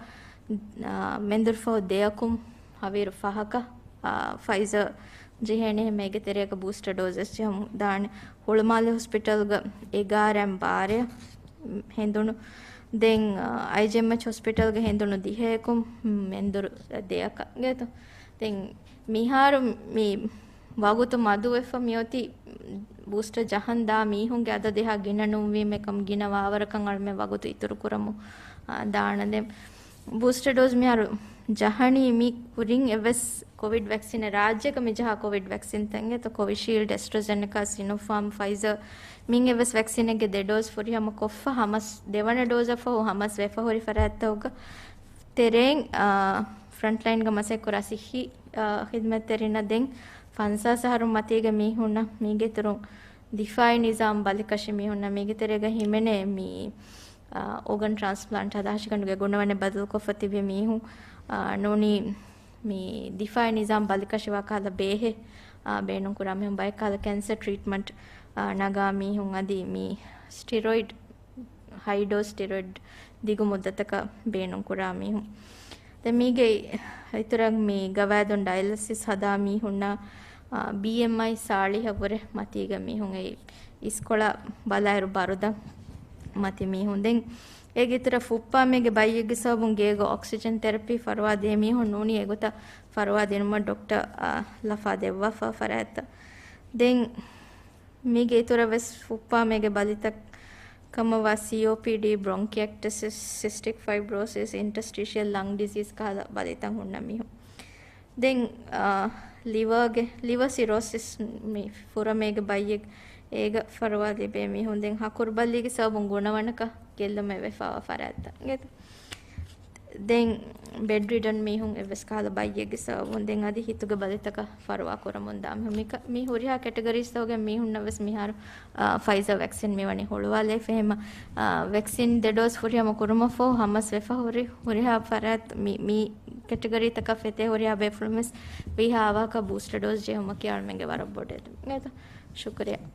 އާ، މެންދުރުފަހު ދެއަކުން ހަވީރު ފަހަކަށް، އާ، ފައިޒަރ ޖެހޭނެ ހަމަ އޭގެ ތެރޭގަ ބޫސްޓަ ޑޯޒެސް ޖެހުމުން ދާނެ. ހުޅުމާލެ ހޮސްޕިޓަލްގަ އެގާރައިން ބާރަށް ހެނދުނު. ދެން، އާ، އައިޖެއެމްއެޗް ހޮސްޕިޓަލްގަ ހެނދުނު ދިހައަކުން މެންދުރު ދެއަކަށް އިނގޭތޯ. ދެން މިހާރު މި ވަގުތު މަދުވެފަ މިއޮތީ ބޫސްޓަ ޖަހަން ދާ މީހުންގެ އަދަދެއް ހާ ގިނަ ނޫންވީމަ އެކަމް ގިނަ ވާވަރަކަށް އަޅުމެން ވަގުތު އިތުރު ކުރަމު، އާ، ދާނަ. ދެން ބޫސްޓަ ޑޯޒް މިހާރު ޖަހަނީ މި ކުރިން އެއްވެސް ކޮވިޑް ވެކްސިނެއް ރާއްޖޭގަ މި ޖަހާ ކޮވިޑް ވެކްސިންތައް އިނގޭތޯ، ކޮވިޝީލްޑް، އެސްޓްރަޒެނެކާ، ސިނޮފާމް، ފައިޒަރ މިން އެއްވެސް ވެކްސިނެއްގެ ދެ ޑޯޒް ފުރިހަމަ ކޮށްފަ ހަމަސް ދެވަނަ ޑޯޒަށް ފަހު ހަމަސް ވެފަ ހުރި ފަރާތްތަކުގަ ތެރެއިން، އާ، ފްރަންޓްލައިންގަ މަސައްކަތް ކުރާ ސިއްހީ، އާ، ޚިދުމަތްތެރިންނަށް ދެން ފަންސާސް އަހަރު މަތީގެ މީހުންނަށް މީގެ އިތުރުން ދިފާއީ ނިޒާމް ބަލިކަށި މީހުންނަށް މީގެ ތެރޭގަ ހިމެނޭ މި، އާ، އޯގަން ޓްރާންސްޕްލާންޓް ހަދާ ހަށިގަނޑުގެ ގުނަވަނެއް ބަދަލުކޮށްފަ ތިބި މީހުން، އާ، ނޫނީ މި ދިފާއީ ނިޒާމް ބަލިކަށިވާ ކަހަލަ ބޭހެއް، އާ، ބޭނުންކުރާ މީހުން، ބައެއް ކަހަލަ ކެންސަރ ޓްރީޓްމަންޓް، އާ، ނަގާ މީހުން އަދި މި ސްޓިރޮއިޑް ހައި ޑޯސް ސްޓިރޮއިޑް ދިގު މުއްދަތަކަށް ބޭނުންކުރާ މީހުން. ދެން މީގެ އިތުރަށް މި ގަވާއިދުން ޑަޔަލިސިސް ހަދާ މީހުންނަށް، އާ، ބީއެމްއައި ސާޅީހަށްވުރެ މަތީގަ މީހުން އެއީ އިސްކޮޅަށް ބަލާއިރު ބަރުދަން މަތި މީހުން. ދެން އޭގެ އިތުރަށް ފުއްޕާމޭގެ ބައްޔެއްގެ ސަބަބުން ގޭގަ އޮކްސިޖަން ތެރަޕީ ފަރުވާ ދޭ މީހުން ނޫނީ އެގޮތަށް ފަރުވާ ދިނުމަށް ޑޮކްޓަރ، އާ، ލަފާ ދެއްވާފަ ފަރާތްތައް. ދެން މީގެ އިތުރަށް ވެސް ފުއްޕާމޭގެ ބަލިތައް ކަމަށްވާ ސީއޯޕީޑީ، ބްރޮންކިއެކްޓަސިސް، ސިސްޓިކް ފައިބްރޯސިސް، އިންޓަސްޓީޝިއަލް ލަންގް ޑިޒީޒް ކަހަލަ ބަލިތައް ހުންނަ މީހުން. ދެން، އާ، ލިވާގެ، ލިވަ ސިރޯސިސް މި ފުރަމޭގެ ބައްޔެއް އޭގަ ފަރުވާ ލިބޭ މީހުން. ދެން ހަކުރުބައްލީގެ ސަބަބުން ގުނަވަނަކަށް ގެއްލުމެއް ވެފަވާ ފަރާތްތައް އިނގޭތޯ. ދެން ބެޑް ރިޑަން މީހުން އެއްވެސް ކަހަލަ ބައްޔެއްގެ ސަބަބުން ދެން އަދި ހިތުގެ ބަލިތަކަށް ފަރުވާ ކުރަމުން ދާ މީހުން. މިކަ-، މި ހުރިހާ ކެޓަގަރީސްތަކުގެ މީހުންނަށް ވެސް މިހާރު، އާ، ފައިޒާ ވެކްސިން މިވަނީ ހުޅުވާލައިފަ. އެހެންމަ، އާ، ވެކްސިން ދެ ޑޯޒް ފުރިހަމަ ކުރުމަށްފަހު ހަމަސް ވެފަ ހުރި، ހުރިހާ ފަރާތް މި، މި ކެޓަގަރީތަކަށް ފެތޭ ހުރިހާ ބޭފުޅުން ވެސް ވީހާ އަވަހަކަށް ބޫސްޓަ ޑޯޒް ޖެހުމަކީ އަޅުމެންގެ ވަރަށް ބޮޑު އެދުމެއް. ޝުކުރިއްޔާ.